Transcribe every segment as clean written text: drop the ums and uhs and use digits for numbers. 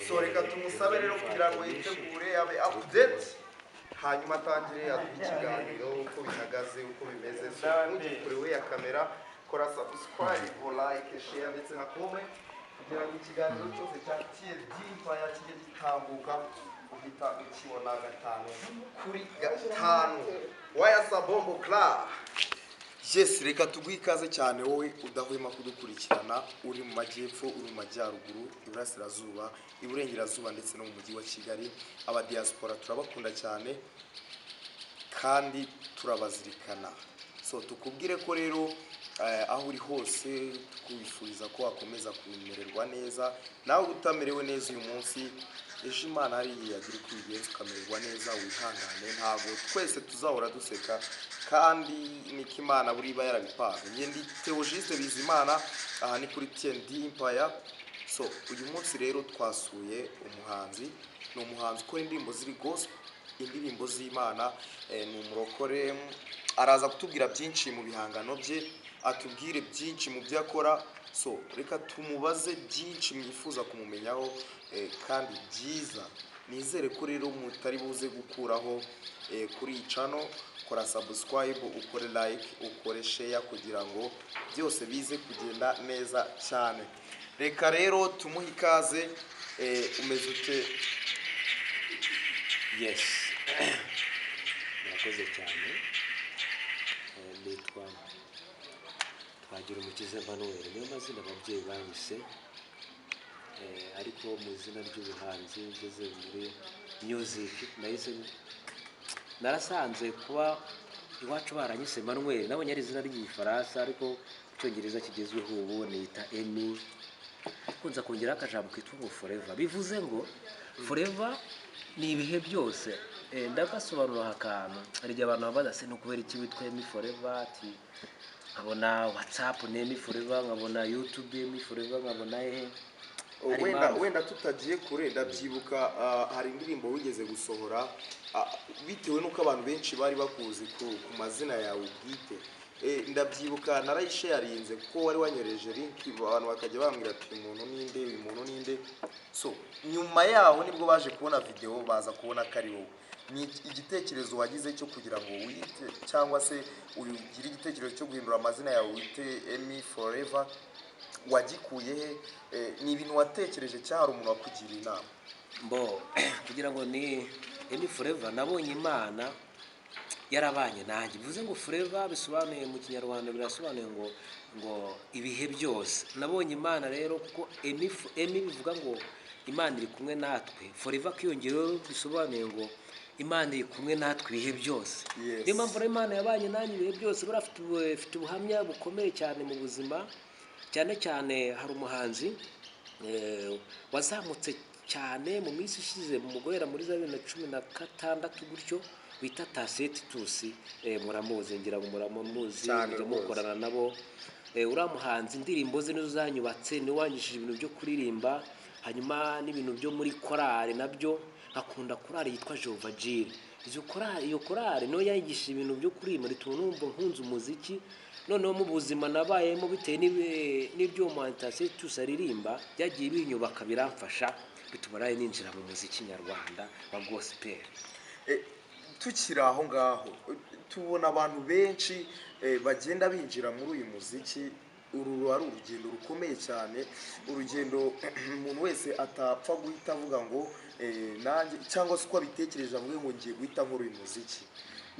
So reka tumusabe rero kugira ngo yitegure, abe update, hanyuma atangire aduhe ikiganiro uko bihagaze, uko bimeze. So ntujye kure we ya kamera, kora subscribe, like, share ndetse na comment kugira ngo ikiganiro cyose cya TND Empire kijye gitambuka uhita ukibona 5 kuri 5. Wayasa bombo club. Yes, reka tuguhe ikaze cyane wowe udahwema kudukurikirana, uri mu majyepfo, uri mu majyaruguru, iburasirazuba, iburengerazuba ndetse no mu mujyi wa Kigali. Aba diaspora turabakunda cyane kandi turabazirikana. So tukubwire ko rero aho uri hose tukwifuriza ko wakomeza kumererwa neza. Nawe utamerewe neza uyu munsi, ejo Imana hariya yagira uko ibigenza ukamererwa neza. Wihangane, ntabwo twese tuzahora duseka kandi niko Imana buriya iba yarabipanze. Njye ndi Theogiste Bizimana, aha ni kuri TND Empire. So uyu munsi rero twasuye umuhanzi, ni umuhanzi ukora indirimbo ziri gospel, indirimbo z'Imana, ni umurokore. Araza kutubwira byinshi mu bihangano bye, atubwire byinshi mu byo akora. So reka tumubaze byinshi mwifuza kumumenyaho kandi byiza. Nizere ko rero mutari buze gukuraho kuri iyi channel. Kora subscribe, ukore like, ukore share kugira ngo byose bize kugenda neza cyane. Reka rero tumuhe ikaze. Umeze ute? Yes, murakoze cyane. Nitwa Twagira Umukiza Emmanuel, niyo mazina ababyeyi banyise. Ariko mu izina ry'ubuhanzi ngeze muri music nahise narasanze kuba iwacu baranyise Emmanuel, nabonye ari izina ry'igifaransa, ariko mu Cyongereza kigezweho ubu niyita Emmy. Kunza kongeraho akajambo kitwa ngo forever, bivuze ngo forever ni ibihe byose. Ndagasobanura aka kantu. Hari igihe abantu babaza se ni ukubera iki witwa Emmy Forever, ati nkabona WhatsApp ni Emmy Forever, nkabona YouTube Emmy Forever, nkabona hehe. Hari Wenda impamvu. Wenda tutagiye kure, ndabyibuka hari indirimbo wigeze gusohora, bitewe n'uko abantu benshi bari bakuzi ku mazina yawe bwite. Ndabyibuka narayisharinze kuko wari wanyoreje link, abantu bakajya bambwira ati: "Uyu muntu ninde? Uyu muntu ninde?" So nyuma yaho nibwo baje kubona video, baza kubona ko ari wowe. Ni igitekerezo wagize cyo kugira ngo wite cyangwa se ugire igitekerezo cyo guhindura amazina yawe wite Emmy Forever, wagikuye he? Ni ibintu watekereje cyangwa hari umuntu wakugiriye inama? Mbo kugira ngo ni Emmy Forever, nabonye Imana yarabanye nanjye. Bivuze ngo forever bisobanuye mu Kinyarwanda, birasobanuye ngo ibihe byose. Nabonye Imana rero, kuko Emmy bivuga ngo Imana iri kumwe natwe, forever akiyongeraho bisobanuye ngo Imana iri kumwe natwe ibihe byose. Niyo mpamvu rero Imana yabanye nanjye ibihe byose. Buriya afite ubuhamya bukomeye cyane mu buzima. Cyane cyane hari umuhanzi wazamutse cyane mu minsi ishize, mu guhera muri za 2016 gutyo, bita Taseti Tusi. Muramuzi, ngira ngo muramuzi. Cyane mujya rwose. Mukorana nabo. Uriya muhanzi indirimbo ze nizo zanyubatse, niwe wanyigishije ibintu byo kuririmba, hanyuma n'ibintu byo muri korali nabyo. Nkakunda korali yitwa Jehova Jireh. Izo korali, iyo korali niyo yanyigishije ibintu byo kuririmba, bituma numva nkunze umuziki. Noneho mu buzima nabayemo, bitewe n'ibyo uwo muhanzi Taseti Tusi aririmba, byagiye binyubaka, biramfasha, bituma nawe ninjira mu muziki nyarwanda wa gospel. Tukiri aho ngaho, tubona abantu benshi bagenda binjira muri uyu muziki. Uru ruba ari urugendo rukomeye cyane, urugendo umuntu wese atapfa guhita avuga ngo nanjye, cyangwa se uko abitekereje avuge ngo ngiye guhita nkora uyu muziki.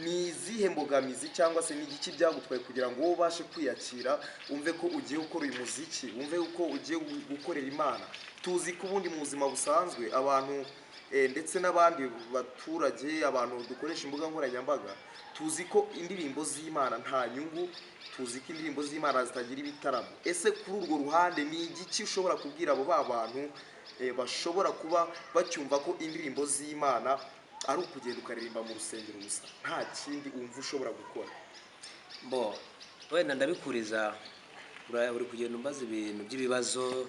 Ni izihe mbogamizi cyangwa se ni igiki byagutwaye kugira ngo wowe ubashe kwiyakira, wumve ko ugiye gukora uyu muziki, wumve ko ugiye gukorera Imana? Tuzi ko ubundi mu buzima busanzwe abantu ndetse n'abandi baturage, abantu dukoresha imbuga nkoranyambaga, tuzi ko indirimbo z'Imana nta nyungu, tuzi ko indirimbo z'Imana zitagira ibitaramo. Ese kuri urwo ruhande ni igiki ushobora kubwira abo ba bantu bashobora kuba bacyumva ko indirimbo z'Imana ari ukugenda ukaririmba mu rusengero gusa, nta kindi wumva ushobora gukora? Bo wenda ndabikuriza, uri kugenda umbaza ibintu by'ibibazo,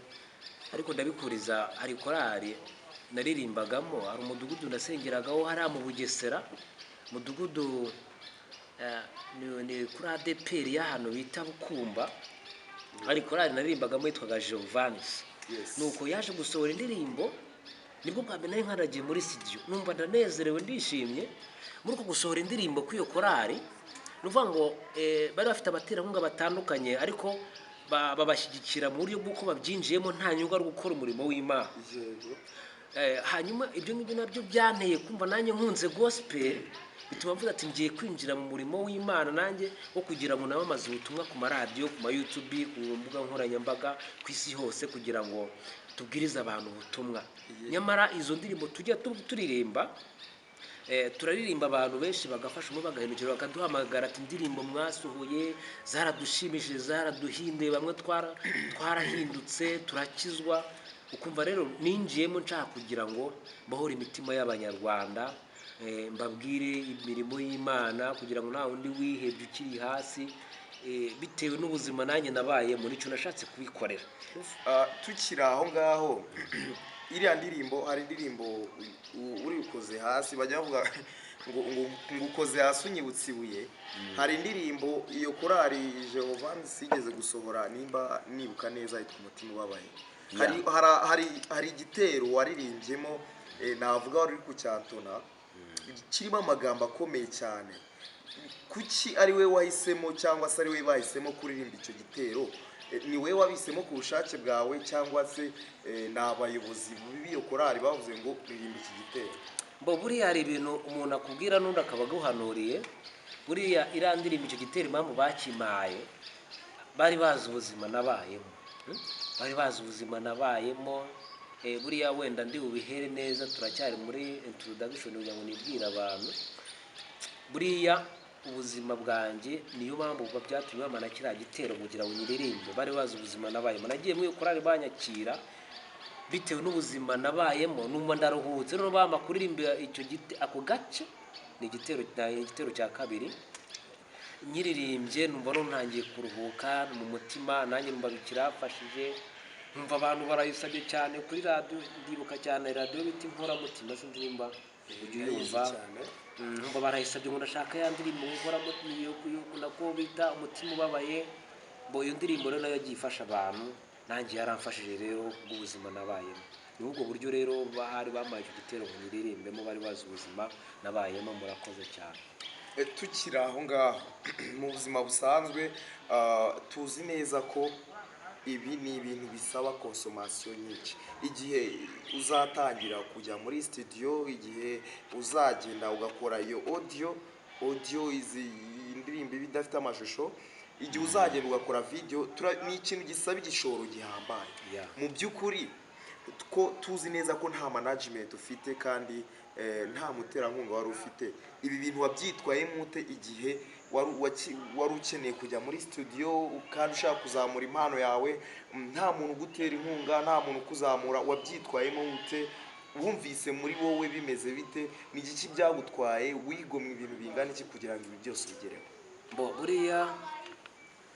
ariko ndabikuriza. Hari korali naririmbagamo, hari umudugudu nasengeragaho hariya mu Bugesera, umudugudu ni kuri ADEPR y'ahantu bita Bukumba. Hari korali naririmbagamo yitwaga Jehovanisi. Nuko yaje gusohora indirimbo. Nibwo bwa mbere nari nkaragiye muri studio, numva ndanezerewe, ndishimye. Muri uko gusohora indirimbo kw'iyo korari, ni ukuvuga ngo bari bafite abaterankunga batandukanye, ariko babashyigikira mu buryo bw'uko babyinjiyemo nta nyungu, ari gukora umurimo w'Imana. Hanyuma ibyo ngibyo nabyo byanteye kumva nanjye nkunze gospel, bituma mvuga ati ngiye kwinjira mu murimo w'Imana nanjye, wo kugira ngo namamaze ubutumwa ku maradiyo, ku ma YouTube, ku mbuga nkoranyambaga, ku isi hose, kugira ngo tubwirize abantu ubutumwa. Nyamara izo ndirimbo tujya turirimba, turaririmba, abantu benshi bagafasha, umwe bagahindukira bakaduhamagara ati indirimbo mwasohoye zaradushimishije, zaraduhinduye, bamwe twarahindutse, turakizwa. Ukumva rero ninjiyemo nshaka kugira ngo mbahore imitima y'Abanyarwanda, mbabwire imirimo y'Imana, kugira ngo nta wundi wihebye ukiri hasi, bitewe n'ubuzima nanjye nabayemo, nicyo nashatse kubikorera. Tukiri aho ngaho, iriya ndirimbo, hari indirimbo uri ukoze hasi, bajya bavuga ngo ukoze hasi unyibutsa ibuye. Hari indirimbo iyo korari Jehova igeze gusohora, nimba nibuka neza yitwa Umutima Ubabaye. Hari igitero waririmbyemo, navuga wari uri kucyantona, kirimo amagambo akomeye cyane. Kuki ari we wahisemo, cyangwa se ari we bahisemo kuririmba icyo gitero? Ni we wabihisemo ku bushake bwawe, cyangwa se ni abayobozi b'iyo korari bavuze ngo ririmba iki gitero? Mbo buriya hari ibintu umuntu akubwira n'undi akaba aguhanuriye. Buriya iriya ndirimbo, icyo gitero, impamvu bakimaye, bari bazi ubuzima nabayemo. Bari bazi ubuzima nabayemo. Buriya wenda ndi bubihere neza, turacyari muri introduction kugira ngo nibwire abantu. Buriya ubuzima bwanjye, niyo mpamvu ubwo byatumye bamana kiriya gitero kugira ngo nyiririmbe. Bari bazi ubuzima nabayemo. Nagiye muri iyo korari banyakira bitewe n'ubuzima nabayemo, numva ndaruhutse. Noneho bampa kuririmba icyo gite, ako gace ni igitero cya kabiri. Nyiririmbye numva none ntangiye kuruhuka mu mutima, nanjye numva bikirafashije, numva abantu barayisabye cyane kuri radiyo. Ndibuka cyane radiyo bita Inkoramutima, sinzi nimba ujya uyumva. Cyane. Numva barayisabye ngo ndashaka ya ndirimbo Inkoramutima nako bita Umutima Ubabaye. Bo iyo ndirimbo rero nayo yagiye ifasha abantu, nanjye yaramfashije rero kubw'ubuzima nabayemo. Ni ubwo buryo rero bahari bampaye icyo gitero ngo nyiririmbemo, bari bazi ubuzima nabayemo. Murakoze cyane. Tukiri aho ngaho, mu buzima busanzwe, tuzi neza ko ibi ni ibintu bisaba consommation nyinshi. Igihe uzatangira kujya muri studio, igihe uzagenda ugakora iyo audio, izi indirimbo iba idafite amashusho, igihe uzagenda ugakora video, ni ikintu gisaba igishoro gihambaye. Mu by'ukuri ko tuzi neza ko nta management ufite kandi nta muterankunga wari ufite, ibi bintu wabyitwayemo ute igihe wari ukeneye kujya muri studio kandi ushaka kuzamura impano yawe, nta muntu ugutera inkunga, nta muntu ukuzamura? Wabyitwayemo ute? Wumvise muri wowe bimeze bite? Ni igiki byagutwaye? Wigomwa ibintu bingana iki kugira ngo ibi byose ubigereho? Bo buriya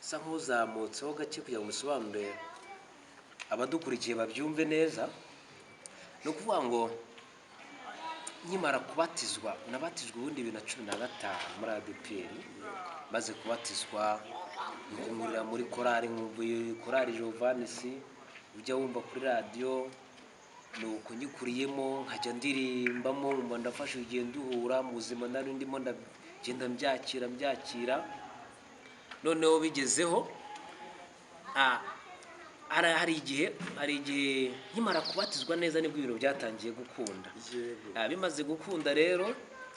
sa nk'uzamutseho gake kugira ngo musobanure abadukurikiye babyumve neza. Ni ukuvuga ngo nkimara kubatizwa, nabatijwe ubundi 2015 muri ADEPR. Maze kubatizwa nkumurira muri korari, nkumbuye korari Jovanisi ujya wumva kuri radiyo, nuko nyikuriyemo nkajya ndirimbamo, nkumva ndafashe. Igihe nduhura mu buzima nari ndimo, ndagenda mbyakira. Noneho bigezeho, hari igihe nkimara kubatizwa neza nibwo ibintu byatangiye gukunda. Bimaze gukunda rero,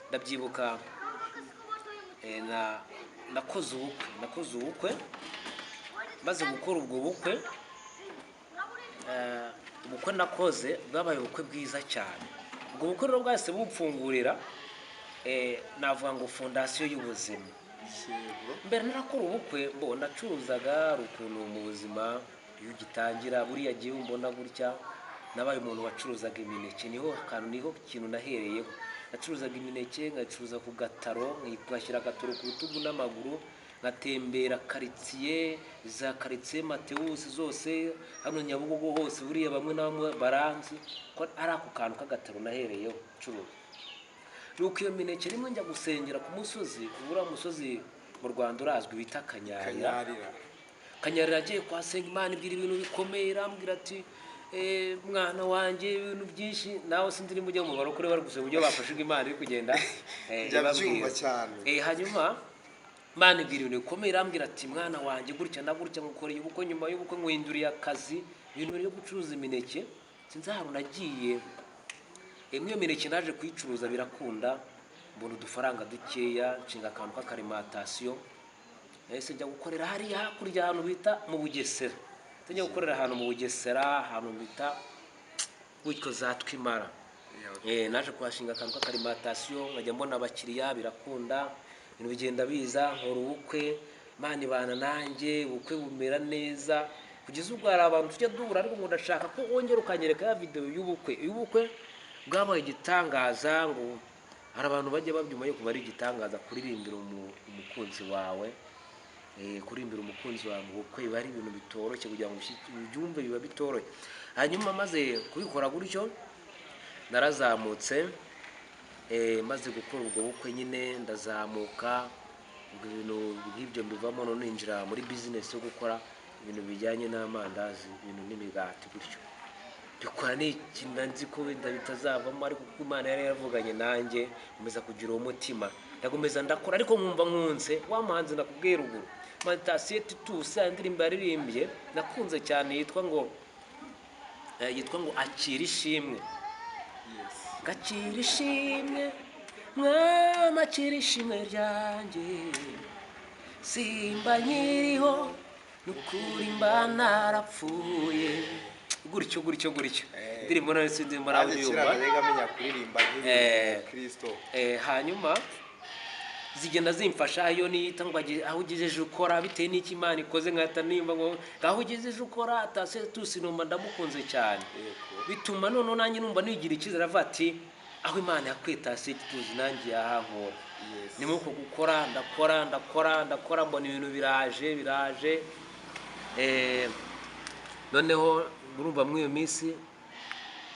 ndabyibuka, nakoze ubukwe. Maze gukora ubwo bukwe, ubukwe nakoze bwabaye ubukwe bwiza cyane. Ubwo bukwe rero bwahise bumfungurira, navuga ngo fondation y'ubuzima. Mbere narakora ubukwe, mbo nacuruzaga. Hari ukuntu mu buzima iyo ugitangira, buriya gihe umbona gutya, nabaye umuntu wacuruzaga imineke. Niho akantu, niho kintu nahereyeho. Nacuruzaga imineke, ngacuruza ku gataro, ngashyira agataro ku rutugu n'amaguru, ngatembera karitsiye, za karitsiye Matewusi zose, hano Nyabugogo hose. Buriya bamwe na bamwe baranzi ko ari ako kantu k'agataro nahereyeho ncuruza. Nuko iyo mineke, rimwe njya gusengera ku musozi, uriya musozi mu Rwanda urazwi bita Kanyarira. Kanyarira. Kanyarira, agiye kuhasenga, Imana ibwira ibintu bikomeye, irambwira ati Mwana wanjye, ibintu byinshi nawe sinzi niba ujya mu barokore bari gusa uburyo bafashe Imana iri kugenda Njya ibabwira. Mbyumva cyane. Hanyuma Imana ibwira ibintu bikomeye, irambwira ati: "Mwana wanjye, gutya na gutya, ngukoreye ubukwe, nyuma y'ubukwe nguhinduriye akazi, ibintu byo gucuruza imineke." Sinzi ahantu nagiye, imwe iyo mineke naje kuyicuruza birakunda, mbona udufaranga dukeya, nshinga akantu k'akarimantasiyo. Nahise njya gukorera hariya hakurya ahantu bita mu Bugesera. Nahise njya gukorera ahantu mu Bugesera, ahantu bita gutyo za Twimara. Naje kuhashinga akantu k'akarimantasiyo, nkajya mbona abakiriya, birakunda, ibintu bigenda biza, nkora ubukwe, Imana ibana nanjye, ubukwe bumera neza kugeza ubwo hari abantu tujya duhura, ariko ngo ndashaka ko wongera ukanyereka ya videwo y'ubukwe. Y'ubukwe bwabaye igitangaza, ngo hari abantu bajya babyuma yuko ari igitangaza kuririmbira umukunzi wawe. Kuririmbira umukunzi wawe mu bukwe biba ari ibintu bitoroshye, kugira ngo ubyumve biba bitoroshye. Hanyuma maze kubikora gutyo, narazamutse, maze gukora ubwo bukwe nyine ndazamuka, ubwo ibintu nk'ibyo mbivamo, none ninjira muri bizinesi yo gukora ibintu bijyanye n'amandazi, ibintu n'imigati gutyo. Bikora n'ikintu nzi ko wenda bitazavamo, ariko kuko Imana yari yaravuganye nanjye, nkomeza kugira uwo mutima, ndakomeza ndakora, ariko nkumva nkunze wa muhanzi nakubwiye ruguru, Matasiyo Titus. Ya ndirimbo yaririmbye nakunze cyane yitwa ngo "Akira Ishimwe". "Gakira ishimwe mwami, akira ishimwe ryanjye, simba nkiriho nukuri mba narapfuye." Gutyo gutyo gutyo. Indirimbo nayo sinzi nimba nawe Nanjye kera uyumva. najyaga menya kuririmba nkiri Kristo. Hanyuma zigenda zimfasha iyo niyita ngo aho ugejeje ukora, bitewe n'icyo Imana ikoze, nkahita nimba ngo aho ugejeje ukora atase tusi, numva ndamukunze cyane. Bituma noneho nanjye numva nigira icyizere, avuga ati aho Imana yakwitasiye tuzi nanjye yahankura. Ni muri uko gukora, ndakora, ndakora, ndakora, mbona ibintu biraje biraje. Noneho murumva muri iyo minsi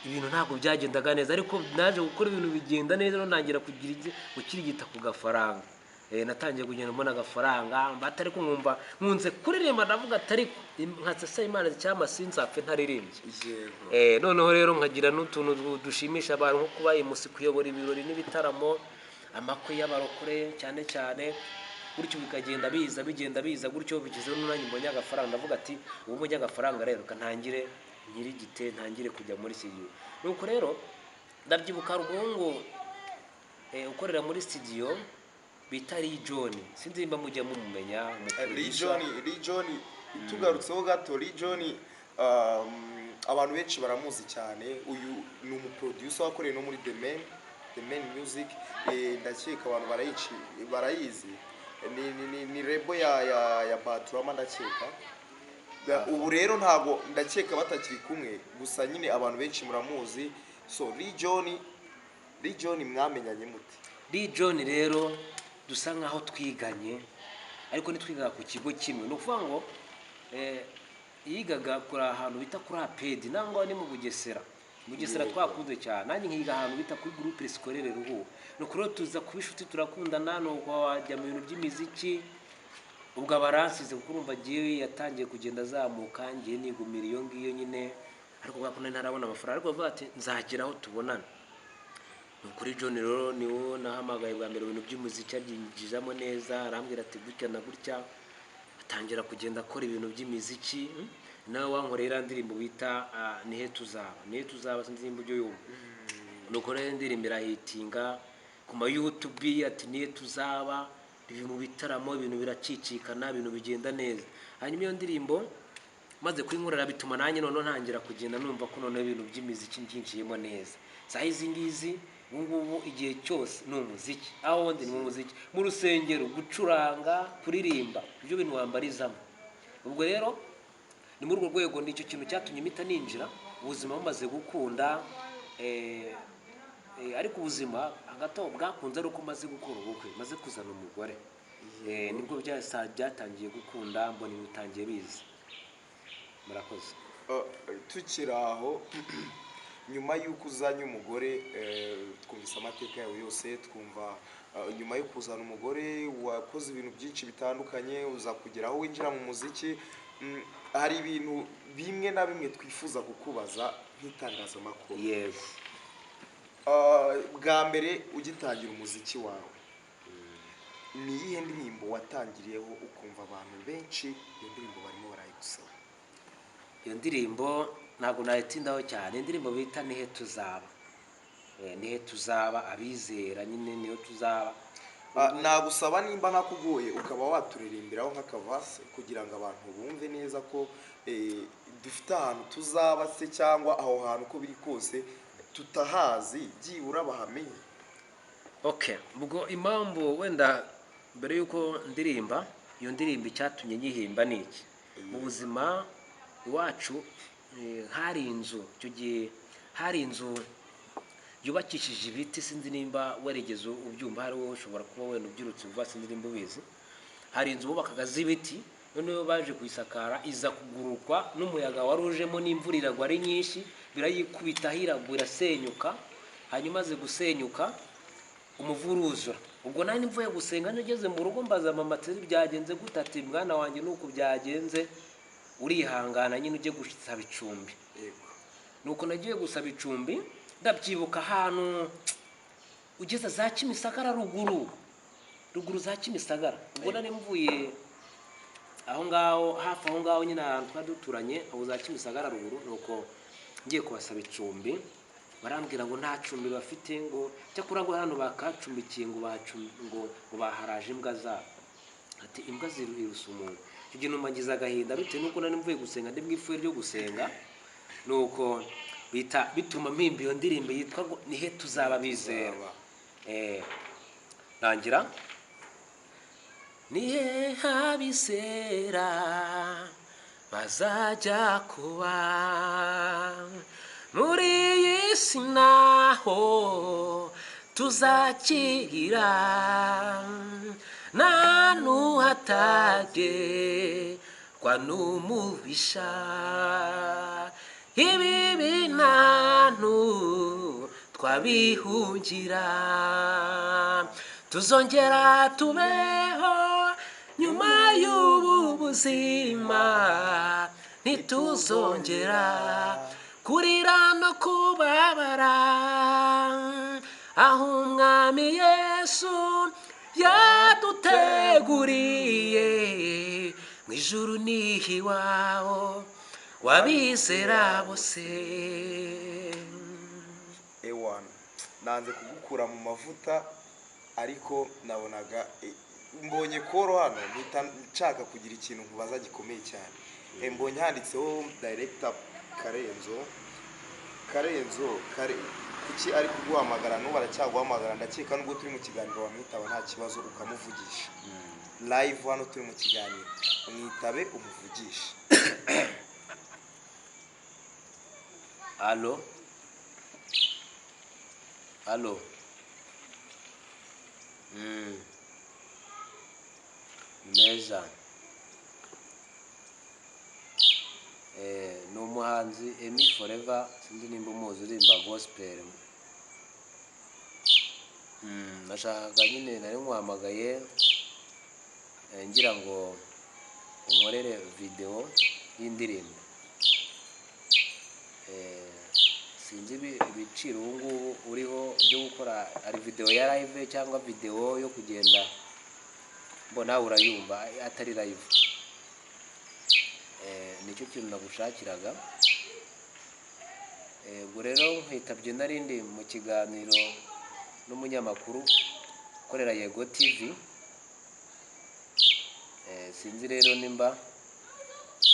ibintu ntabwo byagendaga neza, ariko naje gukora ibintu bigenda neza, noneho ntangira kugira gukirigita ku gafaranga. Natangiye kugenda mbona agafaranga mbata, ariko nkumva nkunze kuririmba, ndavuga ati ariko nkatsa Imana cyangwa sinzapfe ntaririmbye. Noneho rero nkagira n'utuntu dushimisha abantu, nko kuba imusi kuyobora ibirori n'ibitaramo, amakwe y'abarokore cyane cyane, gutyo bikagenda biza, bigenda biza gutyo, bigeze n'umwanya mbonye agafaranga, ndavuga ati ubu mbonye agafaranga rero ntangire nyirigite, ntangire kujya muri studio. Nuko rero ndabyibuka, hari umuhungu ukorera muri studio bita Lee John, sinzi nimba mujya mumumenya, umuproducer. Lee John, tugarutseho gato, Lee John, abantu benshi baramuzi cyane. Uyu ni umuproducer wakoreye no muri The Man Music. Ndakeka abantu barayizi, ni label ya Baturama ndakeka. Ubu rero ntago ndakeka batakiri kumwe, gusa nyine abantu benshi muramuzi. So Lee John mwamenyanye mute? Lee John rero dusa nkaho twiganye, ariko ntitwigaga ku kigo kimwe. Ni ukuvuga ngo yigaga kuri ahantu bita kuri APEDI, nangwa ni mu Bugesera. Mu Bugesera twakunze cyane, nanjye nkiga ahantu bita kuri Groupe Scolaire Ruhu. Ni ukuri rero tuza kuba inshuti, turakundana, nuko wajya mu bintu by'imiziki. Ubwo abaransize, kuko urumva agiye yatangiye kugenda azamuka, ngiye nigumira iyo ngiyo nyine, ariko kubera ko nari ntarabona amafaranga, ariko bavuga ati nzagera aho tubonana. Ni ukuri John rero niwo nahamagaye bwa mbere, ibintu by'umuziki abyinjizamo neza, arambwira ati gutya na gutya, atangira kugenda akora ibintu by'imiziki. Nawe wankoreye iriya ndirimbo bita "Nihe Tuzaba", "Nihe Tuzaba", sinzi nimba ujya uyumva. Nuko rero indirimbo irahitinga ku ma YouTube, ati "Nihe tuzaba", biri mu bitaramo, ibintu biracicikana, ibintu bigenda neza. Hanyuma iyo ndirimbo maze kuyinkorera bituma nanjye noneho ntangira kugenda numva ko noneho ibintu by'imiziki mbyinjiyemo neza. Saha izi ngizi ubu ngubu igihe cyose ni umuziki, aho ndi ni mu muziki, mu rusengero, gucuranga, kuririmba, ibyo bintu wambarizamo. Ubwo rero ni muri urwo rwego, nicyo kintu cyatumye mpita ninjira ubuzima bumaze gukunda. Ariko ubuzima hagati aho bwakunze ari uko maze gukora ubukwe, maze kuzana umugore. Nibwo byatangiye gukunda, mbona ibintu bitangiye biza. Murakoze. Tukiri aho, nyuma y'uko uzanye umugore, twumvise amateka yawe yose, twumva nyuma yo kuzana umugore wakoze ibintu byinshi bitandukanye, uza kugera aho winjira mu muziki. Hari ibintu bimwe na bimwe twifuza kukubaza nk'itangazamakuru. Yego. Bwa mbere ugitangira umuziki wawe, ni iyihe ndirimbo watangiriyeho ukumva abantu benshi iyo ndirimbo barimo barayigusaba? Iyo ndirimbo ntabwo nayitindaho cyane, indirimbo bita Nihe Tuzaba. Nihe Tuzaba, abizera nyine niho tuzaba. Nagusaba nimba ntakugoye ukaba waturirimbiraho nk'akavase kugira ngo abantu bumve neza ko dufite ahantu tuzaba se, cyangwa aho hantu uko biri kose tutahazi, byibura bahamenye. Okay, ubwo impamvu wenda mbere y'uko ndirimba iyo ndirimbo, icyatumye nyihimba ni iki: mu buzima iwacu hari inzu, icyo gihe hari inzu yubakishije ibiti. Sinzi nimba warigeze ubyumva, hari wowe ushobora kuba wenda ubyirutse vuba, sinzi nimba ubizi. Hari inzu bubakaga z'ibiti, noneho baje kuyisakara iza kugurukwa n'umuyaga wari ujemo n'imvura iragwa ari nyinshi, birayikubitaho, iragwa, irasenyuka. Hanyuma imaze gusenyuka umuvu uruzura. Ubwo nari mvuye gusenga, nageze mu rugo mbaza mama ati: "Byagenze gute?" Ati: "Mwana wanjye, nuko byagenze, urihangana nyine ujye gusaba icumbi." Nuko nagiye gusaba icumbi, ndabyibuka, ahantu ugeze za Kimisagara, ruguru ruguru za Kimisagara. Ubwo nari mvuye aho ngaho, hafi aho ngaho nyine, ahantu twari duturanye aho za Kimisagara ruguru. Nuko ngiye kubasaba icumbi, barambwira ngo nta cumbi bafite, ngo cyakora ngo hano bakacumbikiye, ngo baharaje imbwa zabo, ati imbwa zirusa umuntu. Icyo gihe numva ngize agahinda bitewe n'uko nari mvuye gusenga, ndi mu ifuhe ryo gusenga. Nuko bita bituma mpimba iyo ndirimbo yitwa ngo Nihe Tuzaba Bizera. Rangira: nihe abizera bazajya kuba muri iyi si, naho tuzakira nta n'uhatagerwa n'umubisha, ibibi ntantu twabihungira, tuzongera tubeho nyuma y'ubu buzima, ntituzongera kurira no kubabara, aho Umwami Yesu yaduteguriye mu ijuru niho iwabo wabizera bose. Ewana, nanze kugukura mu mavuta, ariko nabonaga mbonye call hano, mpita nshaka kugira ikintu nkubaza gikomeye cyane. Mbonye handitseho director Karenzo. Karenzo kare, kuki ari kuguhamagara n'ubu aracyaguhamagara? Ndakeka nubwo turi mu kiganiro wamwitaba nta kibazo, ukamuvugisha live hano turi mu kiganiro, umwitabe umuvugishe. Allo, allo. Meza. Ni umuhanzi Emmy Forever, sinzi nimba umuzi, uririmba gospel. Nashakaga nyine, nari nkuhamagaye ngira ngo unkorere video y'indirimbo. Sinzi ibiciro ubu ngubu uriho byo gukora, ari video ya live cyangwa video yo kugenda mbona urayumva atari live. Nicyo kintu nagushakiraga. Ubwo rero nkwitabye narindi mu kiganiro n'umunyamakuru ukorera Yego TV. Sinzi rero nimba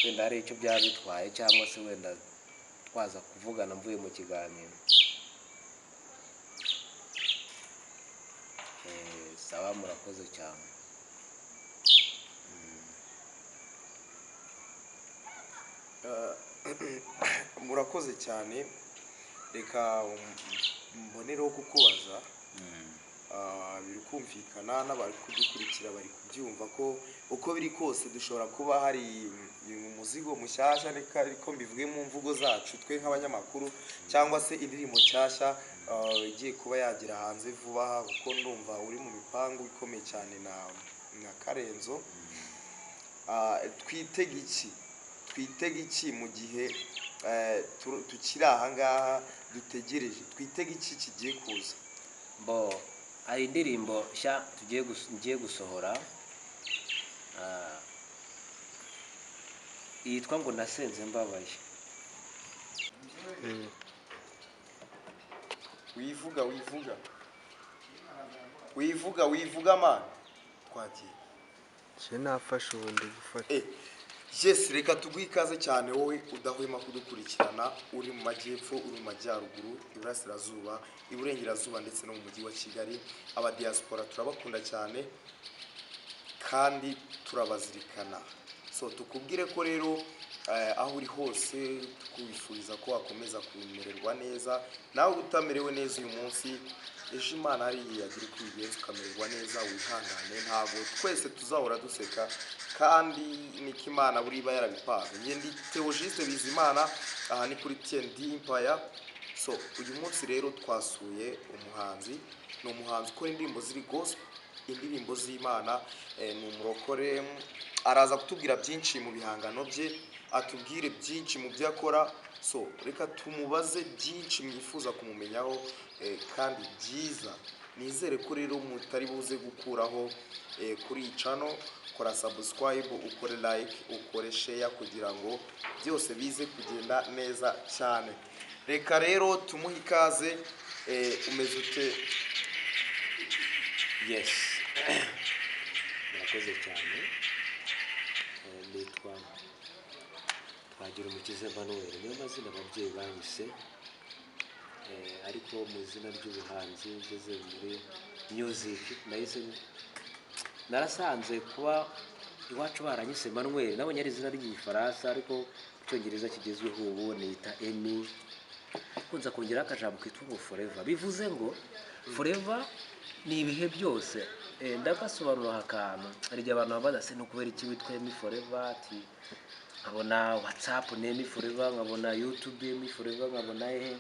wenda hari icyo byaba bitwaye, cyangwa se wenda twaza kuvugana mvuye mu kiganiro. Sawa, murakoze cyane. Murakoze cyane. Reka mbonereho kukubaza. Biri kumvikana n'abari kudukurikira bari kubyumva ko uko biri kose dushobora kuba hari umuzigo mushyashya, reka ariko mbivuge mu mvugo zacu twe nk'abanyamakuru, cyangwa se indirimbo nshyashya igiye kuba yagera hanze vuba aha, kuko ndumva uri mu mipangu ikomeye cyane na Karenzo. Twitege iki? Twitege iki mu gihe tukiri aha ngaha dutegereje? Twitege iki kigiye kuza? Bo, hari indirimbo nshya ngiye gusohora, yitwa ngo Nasenze Mbabaye. Wivuga, wivuga, wivuga, wivuga man, twagiye. Njye nafashe, ubu ndi gufata. Yes, reka tuguhe ikaze cyane wowe udahwema kudukurikirana uri mu majyepfo, uri mu majyaruguru, iburasirazuba, iburengerazuba ndetse no mu mujyi wa Kigali. Aba diaspora turabakunda cyane kandi turabazirikana. So tukubwire ko rero aho uri hose tukwifuriza ko wakomeza kumererwa neza. Nawe utamerewe neza uyu munsi, ejo Imana hariya yagira uko ibigenza ukamererwa neza. Wihangane, ntabwo twese tuzahora duseka, kandi niko Imana buriya iba yarabipanze. Njye ndi Theogiste Bizimana, aha ni kuri TND Empire. So uyu munsi rero twasuye umuhanzi, ni umuhanzi ukora indirimbo ziri gospel, indirimbo z'Imana, ni umurokore. Araza kutubwira byinshi mu bihangano bye, atubwire byinshi mu byo akora. So reka tumubaze byinshi mwifuza kumumenyaho, kandi byiza. Nizere ko rero mutari buze gukuraho kuri iyi channel. Kora subscribe, ukore like, ukore share kugira ngo byose bize kugenda neza cyane. Reka rero tumuhe ikaze. Umeze ute? Yes, murakoze cyane. Nitwa Twagirumukiza Emmanuel, niyo mazina ababyeyi banyise. Ariko mu izina ry'ubuhanzi, ngeze muri music nahise narasanze kuba iwacu baranyise Emmanuel, nabonye ari izina ry'igifaransa, ariko mu Cyongereza kigezweho ubu nita Emmy. Kunza kongeraho akajambo kitwa ngo forever, bivuze ngo forever ni ibihe byose. Ndagasobanura aka kantu. Hari igihe abantu babaza se ni ukubera iki witwa Emmy Forever, ati nkabona WhatsApp ni Emmy Forever, nkabona YouTube Emmy Forever, nkabona hehe.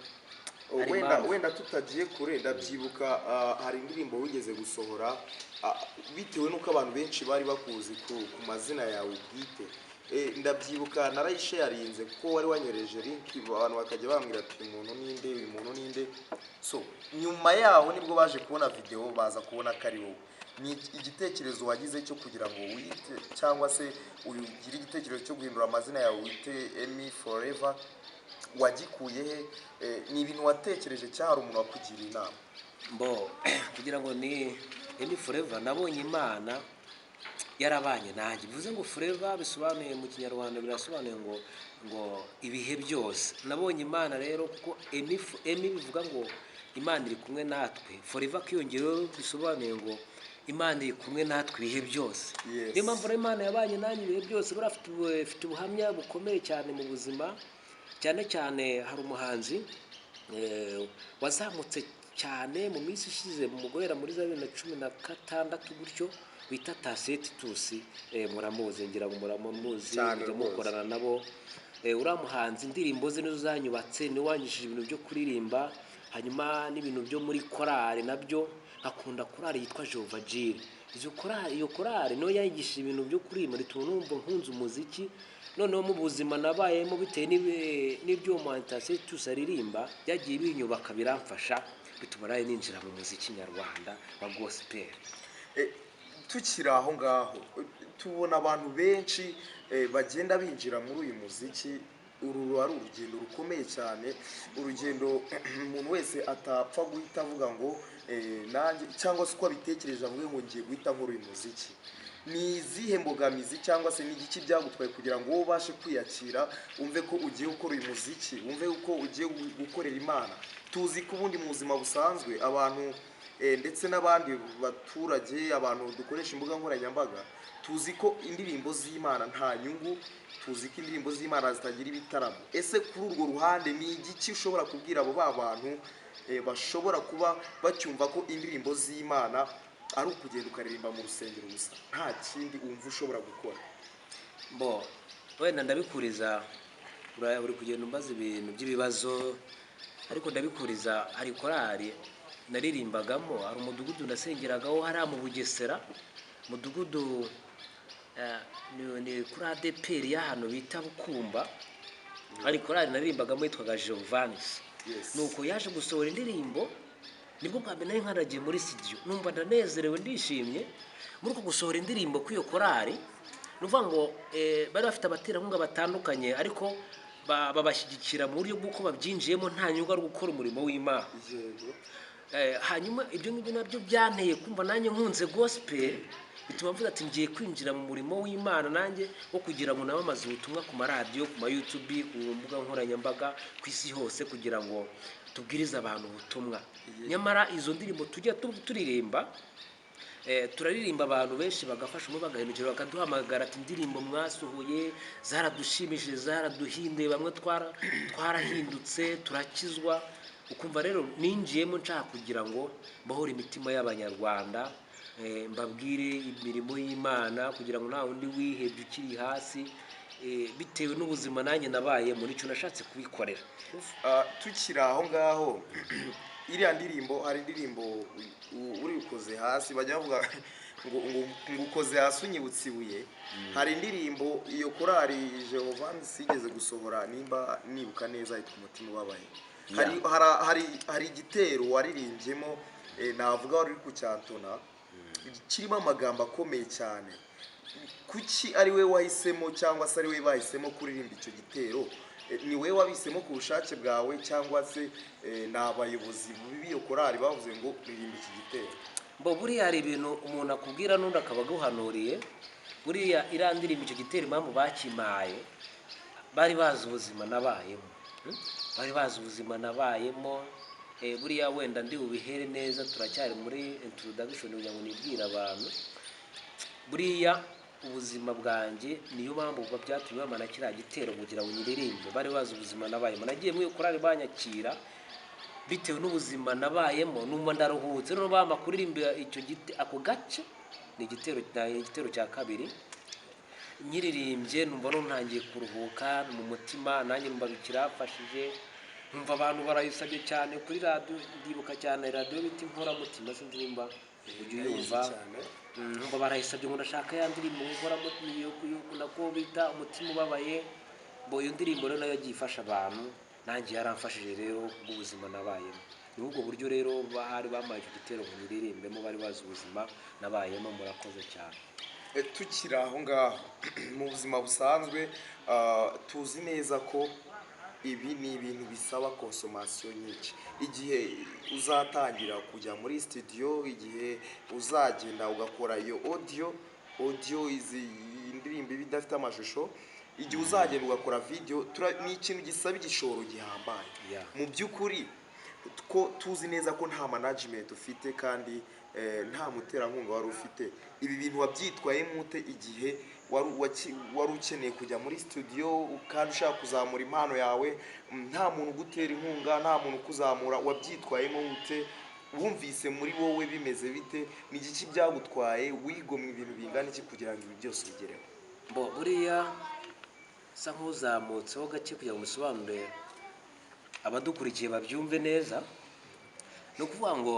Hari Wenda impamvu. Wenda tutagiye kure, ndabyibuka, hari indirimbo wigeze gusohora, bitewe n'uko abantu benshi bari bakuzi ku mazina yawe bwite. Ndabyibuka narayisharinze kuko wari wanyoreje link, abantu bakajya bambwira ati uyu muntu ninde, uyu muntu ninde? So nyuma yaho nibwo baje kubona video, baza kubona ko ari wowe. Ni igitekerezo wagize cyo kugira ngo wite, cyangwa se ugire igitekerezo cyo guhindura amazina yawe wite Emmy Forever, wagikuye he? Ni ibintu watekereje cyangwa hari umuntu wakugiriye inama? Mbo kugira ngo ni Emmy Forever, nabonye Imana yarabanye nanjye. Bivuze ngo forever bisobanuye mu Kinyarwanda, birasobanuye ngo ibihe byose. Nabonye Imana rero, kuko Emmy bivuga ngo Imana iri kumwe natwe, forever akiyongeraho bisobanuye ngo Imana iri kumwe natwe ibihe byose. Niyo mpamvu rero Imana yabanye nanjye ibihe byose. Buriya afite ubuhamya bukomeye cyane mu buzima. Cyane cyane hari umuhanzi wazamutse cyane mu minsi ishize, mu guhera muri za 2016 gutyo, bita Taseti Tusi. Muramuzi, ngira ngo muramuzi. Cyane mujya rwose. Mukorana nabo. Uriya muhanzi indirimbo ze nizo zanyubatse, niwe wanyigishije ibintu byo kuririmba, hanyuma n'ibintu byo muri korali nabyo. Nkakunda korali yitwa Jehova Jireh. Izo korali, iyo korali niyo yanyigishije ibintu byo kuririmba, bituma numva nkunze umuziki. Noneho mu buzima nabayemo, bitewe n'ibyo uwo muhanzi Taseti Tusi aririmba, byagiye binyubaka, biramfasha, bituma nawe ninjira mu muziki nyarwanda wa gospel. Tukiri aho ngaho, tubona abantu benshi bagenda binjira muri uyu muziki. Uru ruba ari urugendo rukomeye cyane, urugendo umuntu wese atapfa guhita avuga ngo nanjye, cyangwa se uko abitekereje avuge ngo ngiye guhita nkora uyu muziki. Ni izihe mbogamizi cyangwa se ni igiki byagutwaye kugira ngo wowe ubashe kwiyakira, wumve ko ugiye gukora uyu muziki, wumve ko ugiye gukorera Imana? Tuzi ko ubundi mu buzima busanzwe abantu, ndetse n'abandi baturage, abantu dukoresha imbuga nkoranyambaga, tuzi ko indirimbo z'Imana nta nyungu, tuzi ko indirimbo z'Imana zitagira ibitaramo. Ese kuri urwo ruhande ni igiki ushobora kubwira abo ba bantu bashobora kuba bacyumva ko indirimbo z'Imana ari ukugenda ukaririmba mu rusengero gusa, nta kindi wumva ushobora gukora? Bo, wenda ndabikuriza, uri kugenda umbaza ibintu by'ibibazo, ariko ndabikuriza. Hari korali naririmbagamo, hari umudugudu nasengeragaho hariya mu Bugesera, umudugudu Ni kuri ADEPR y'ahantu bita Bukumba, hari korali naririmbagamo yitwaga Jovanis. Nuko yaje gusohora indirimbo, nibwo bwa mbere nari nkaragiye muri studio, numva ndanezerewe, ndishimye. Muri uko gusohora indirimbo kw'iyo korali, ni ukuvuga ngo bari bafite abaterankunga batandukanye, ariko babashyigikira mu buryo bw'uko babyinjiyemo nta nyungu, ari gukora umurimo w'Imana. Hanyuma ibyo ngibyo nabyo byanteye kumva nanjye nkunze gospel, bituma mvuga ati ngiye kwinjira mu murimo w'Imana nanjye, wo kugira ngo namamaze ubutumwa ku maradiyo, ku ma YouTube, ku mbuga nkoranyambaga, ku isi hose, kugira ngo tubwirize abantu ubutumwa. Nyamara izo ndirimbo tujya turirimba, turaririmba abantu benshi bagafasha, umwe bagahindukira bakaduhamagara ati indirimbo mwasohoye zaradushimishije, zaraduhinduye, bamwe twarahindutse turakizwa. Ukumva rero ninjiyemo nshaka kugira ngo mbahore imitima y'Abanyarwanda, mbabwire imirimo y'Imana, kugira ngo nta wundi wihebye ukiri hasi, bitewe n'ubuzima nanjye nabayemo, nicyo nashatse kubikorera. Tukiri aho ngaho, iriya ndirimbo, hari indirimbo uri ukoze hasi, bajya bavuga ngo ukoze hasi unyibutsa ibuye. Hari indirimbo iyo korali Jehovanisi yigeze gusohora, nimba nibuka neza yitwa Umutima Ubabaye. Hari igitero waririmbyemo, navuga wari uri kucyantona, kirimo amagambo akomeye cyane. Kuki ari we wahisemo, cyangwa se ari we bahisemo kuririmba icyo gitero? Ni we wabihisemo ku bushake bwawe, cyangwa se ni abayobozi b'iyo korali bavuze ngo ririmba iki gitero? Mbo buriya hari ibintu umuntu akubwira n'undi akaba aguhanuriye. Buriya iriya ndirimbo, icyo gitero, impamvu bakimaye, bari bazi ubuzima nabayemo. Bari bazi ubuzima nabayemo. Buriya wenda ndi bubihere neza, turacyari muri introduction kugira ngo nibwire abantu. Buriya ubuzima bwanjye, niyo mpamvu ubwo byatumye bamana kiriya gitero kugira ngo nyiririmbe. Bari bazi ubuzima nabayemo. Nagiye muri iyo korali banyakira bitewe n'ubuzima nabayemo, numva ndaruhutse. Noneho bampa kuririmba icyo gite, ako gace ni igitero cya kabiri. Nyiririmbye numva noneho ntangiye kuruhuka mu mutima, nanjye numva bikirafashije, numva abantu barayisabye cyane kuri radiyo. Ndibuka cyane radiyo bita Inkoramutima, sinzi nimba ujya uyumva. Cyane. Numva barayisabye ngo ndashaka ya ndirimbo Inkoramutima nako bita Umutima Ubabaye. Bo iyo ndirimbo rero nayo yagiye ifasha abantu, nanjye yaramfashije rero kubw'ubuzima nabayemo. Ni ubwo buryo rero bahari bampaye icyo gitero ngo nyiririmbemo, bari bazi ubuzima nabayemo. Murakoze cyane. Tukiri aho ngaho, mu buzima busanzwe, tuzi neza ko ibi ni ibintu bisaba consommation nyinshi. Igihe uzatangira kujya muri studio, igihe uzagenda ugakora iyo audio, izi indirimbo iba idafite amashusho, igihe uzagenda ugakora video, ni ikintu gisaba igishoro gihambaye. Mu by'ukuri ko tuzi neza ko nta management ufite kandi nta muterankunga wari ufite, ibi bintu wabyitwayemo ute igihe wari ukeneye kujya muri studio kandi ushaka kuzamura impano yawe, nta muntu ugutera inkunga, nta muntu ukuzamura? Wabyitwayemo ute? Wumvise muri wowe bimeze bite? Ni igiki byagutwaye? Wigomwa ibintu bingana iki kugira ngo ibi byose ubigereho? Bo buriya sa nk'uzamutseho gake kugira ngo musobanure abadukurikiye babyumve neza. Ni ukuvuga ngo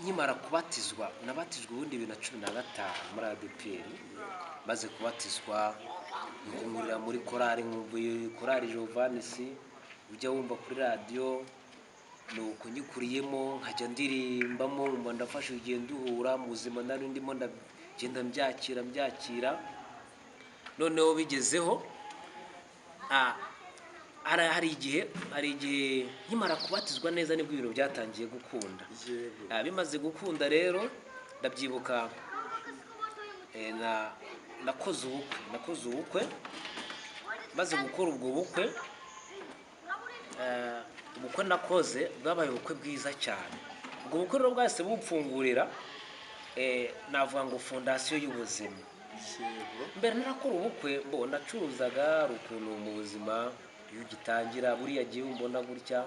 nkimara kubatizwa, nabatijwe ubundi 2015 muri ADEPR. Maze kubatizwa nkumurira muri korali, nkumbuye korali Jovanisi ujya wumva kuri radiyo. Nuko nyikuriyemo nkajya ndirimbamo, nkumva ndafashe igihe nduhura mu buzima nari ndimo, ndagenda mbyakira. Noneho bigezeho, hari igihe nkimara kubatizwa neza nibwo ibintu byatangiye gukunda. Bimaze gukunda rero, ndabyibuka, nakoze ubukwe. Maze gukora ubwo bukwe, ubukwe nakoze bwabaye ubukwe bwiza cyane. Ubwo bukwe rero bwahise bumfungurira, navuga ngo fondation y'ubuzima. Mbere narakora ubukwe, mbo nacuruzaga. Hari ukuntu mu buzima iyo ugitangira, buriya gihe umbona gutya,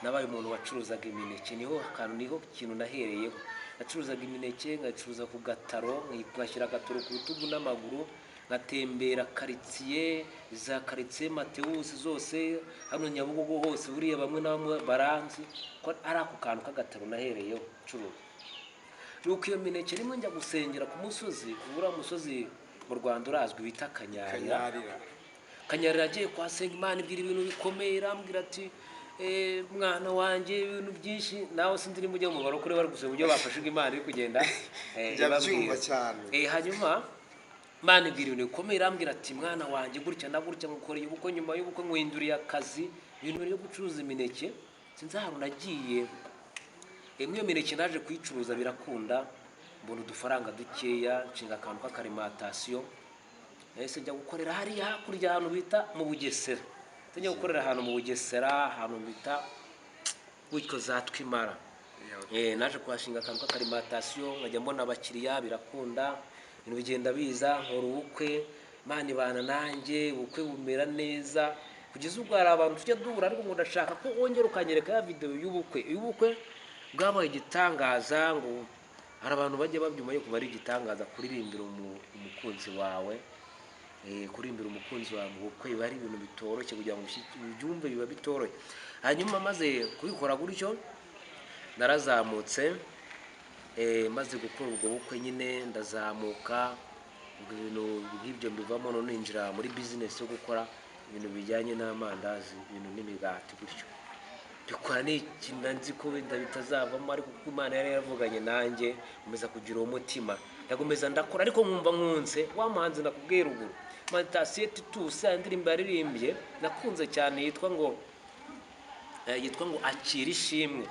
nabaye umuntu wacuruzaga imineke. Niho akantu, niho kintu nahereyeho. Nacuruzaga imineke, ngacuruza ku gataro, ngashyira agataro ku rutugu n'amaguru, ngatembera karitsiye, za karitsiye Matewusi zose, hano Nyabugogo hose. Buriya bamwe na bamwe baranzi ko ari ako kantu k'agataro nahereyeho ncuruza. Nuko iyo mineke rimwe njya gusengera ku musozi, uriya musozi mu Rwanda urazwi bita Kanyarira. Kanyarira. Kanyarira agiye kuhasenga, Imana ibwira ibintu bikomeye, irambwira ati mwana wanjye, ibintu byinshi nawe sinzi niba ujya mu barokore bari gusenga uburyo bafashe Imana iri kugenda Njya ibabwira. mbyumva cyane. Hanyuma Imana ibwira ibintu bikomeye, irambwira ati mwana wanjye, gutya na gutya ngukoreye ubukwe, nyuma y'ubukwe nguhinduriye akazi, ibintu byo gucuruza imineke. Sinzi ahantu nagiye, imwe iyo mineke naje kuyicuruza birakunda, mbona udufaranga dukeya, nshinga akantu k'akarimantasiyo. Nahise njya gukorera hariya hakurya ahantu bita mu Bugesera. Nahise njya gukorera ahantu mu Bugesera, ahantu bita gutyo za Twimara. Naje kuhashinga akantu k'akarimantasiyo, nkajya mbona abakiriya, birakunda, ibintu bigenda biza, nkora ubukwe, Imana ibana nanjye, ubukwe bumera neza kugeza ubwo hari abantu tujya duhura, ariko ngo ndashaka ko wongera ukanyereka ya videwo y'ubukwe. Y'ubukwe bwabaye igitangaza, ngo hari abantu bajya babyumva yuko ari igitangaza kuririmbira umukunzi wawe. Kuririmbira umukunzi wawe mu bukwe biba ari ibintu bitoroshye, kugira ngo ubyumve biba bitoroshye. Hanyuma maze kubikora gutyo narazamutse, maze gukora ubwo bukwe nyine ndazamuka, ubwo ibintu nk'ibyo mbivamo, none ninjira muri bizinesi yo gukora ibintu bijyanye n'amandazi, ibintu n'imigati gutyo. Bikora n'ikintu nzi ko wenda bitazavamo, ariko kuko Imana yari yaravuganye nanjye, nkomeza kugira uwo mutima, ndakomeza ndakora, ariko nkumva nkunze wa muhanzi nakubwiye ruguru, Matasiyo Titus, ya ndirimbo yaririmbye nakunze cyane yitwa ngo akira ishimwe.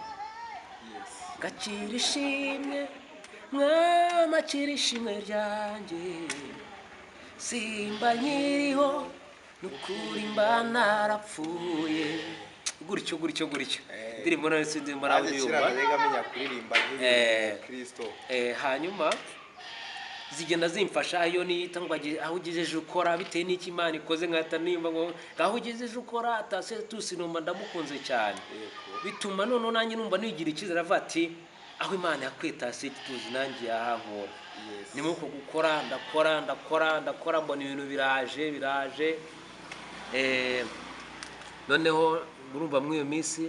Gakira ishimwe mwami, akira ishimwe ryanjye, simba nkiriho nukuri mba narapfuye, gutyo gutyo gutyo. Indirimbo nayo sinzi nimba nawe Nanjye uyumva. kera najyaga menya kuririmba Eh. Kristo. Hanyuma zigenda zimfasha, iyo niyita ngo aho ugejeje ukora, bitewe n'icyo Imana ikoze, nkahita nimba ngo aho ugejeje ukora atase tusi, numva ndamukunze cyane, bituma noneho nanjye numva nigira icyizere, avuga ati aho Imana yakwitase tuzi nanjye yahankura. Ni muri uko gukora, ndakora ndakora ndakora, mbona ibintu biraje biraje. Noneho murumva muri iyo minsi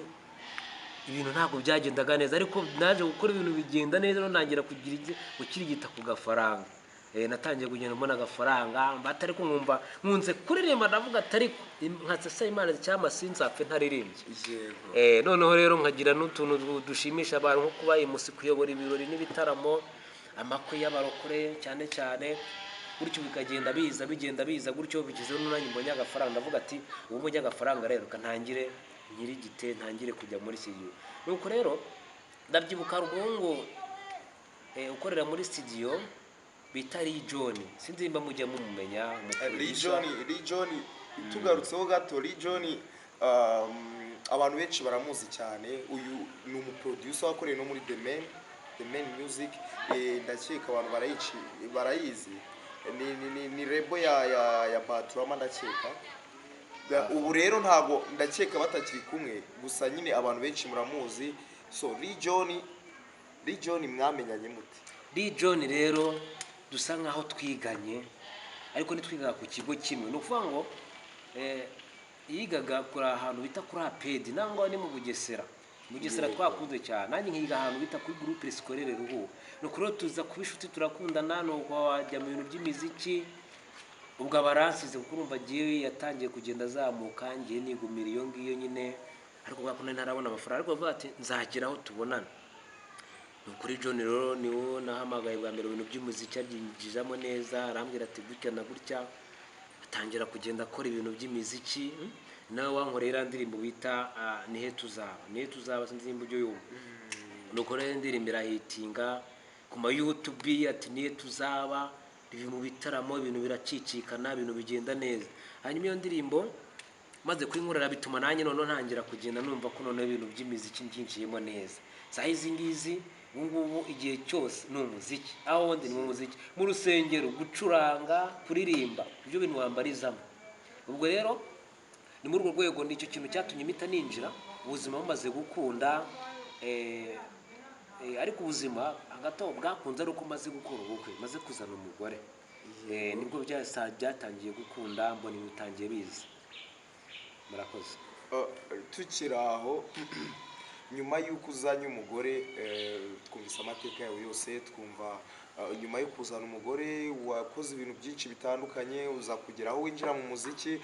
ibintu ntabwo byagendaga neza, ariko naje gukora ibintu bigenda neza, noneho ntangira kugira gukirigita ku gafaranga. Natangiye kugenda mbona agafaranga mbata, ariko nkumva nkunze kuririmba, ndavuga ati ariko nkatsa Imana cyangwa sinzapfe ntaririmbye. Noneho rero nkagira n'utuntu dushimisha abantu, nko kuba imusi kuyobora ibirori n'ibitaramo, amakwe y'abarokore cyane cyane, gutyo bikagenda biza bigenda biza gutyo, bigeze n'umwanya mbonye agafaranga, ndavuga ati ubu mbonye agafaranga rero ntangire nyirigite, ntangire kujya muri studio. Nuko rero ndabyibuka hari umuhungu ukorera muri studio bita Lee John, sinzi nimba mujya mumumenya, umuproducer. Lee John, tugarutseho gato, Lee John, abantu benshi baramuzi cyane. Uyu ni umuproducer wakoreye no muri The Man Music. Ndakeka abantu barayizi, ni label ya Baturama ndakeka. Ubu rero ntago ndakeka batakiri kumwe, gusa nyine abantu benshi muramuzi. So Lee John mwamenyanye mute? Lee John rero dusa nkaho twiganye, ariko ntitwigaga ku kigo kimwe. Ni ukuvuga ngo yigaga kuri ahantu bita kuri APED, nangwa ni mu Bugesera. Bugesera twakunze cyane, nanjye nkiga ahantu bita kuri Groupe Scolaire Ruhu. Nuko rero tuza kuba inshuti, turakundana, nuko wajya mu bintu by'imiziki, ubwo abaransize kuko urumva agiye yatangiye kugenda azamuka, ngiye nigumira iyo ngiyo nyine, ariko kubera ko nari ntarabona amafaranga, ariko bavuga ati nzagera aho tubonana. Ni ukuri John rero niwo nahamagaye bwa mbere, ibintu by'umuziki abyinjizamo neza, arambwira ati gutya na gutya, atangira kugenda akora ibintu by'imiziki. Nawe wankoreye iriya ndirimbo bita nihe tuzaba, nihe tuzaba, sinzi nimba ujya uyumva. Nuko rero indirimbo irahitinga ku ma YouTube, ati nihe tuzaba, biri mu bitaramo, ibintu biracicikana, ibintu bigenda neza. Hanyuma iyo ndirimbo maze kuyinkorera bituma nanjye noneho ntangira kugenda numva ko noneho ibintu by'imiziki mbyinjiyemo neza. Saha izi ngizi ubu ngubu igihe cyose ni umuziki, aho ndi ni mu muziki, mu rusengero, gucuranga, kuririmba, ibyo bintu wambarizamo. Ubwo rero ni muri urwo rwego, nicyo kintu cyatumye mpita ninjira ubuzima bumaze gukunda. Ariko ubuzima hagati aho bwakunze ari uko maze gukora ubukwe, maze kuzana umugore, nibwo byatangiye gukunda, mbona ibintu bitangiye biza. Murakoze. Tukiri aho, Nyuma y'uko uzanye umugore, twumvise amateka yawe yose, twumva nyuma yo kuzana umugore wakoze ibintu byinshi bitandukanye, uza kugera aho winjira mu muziki.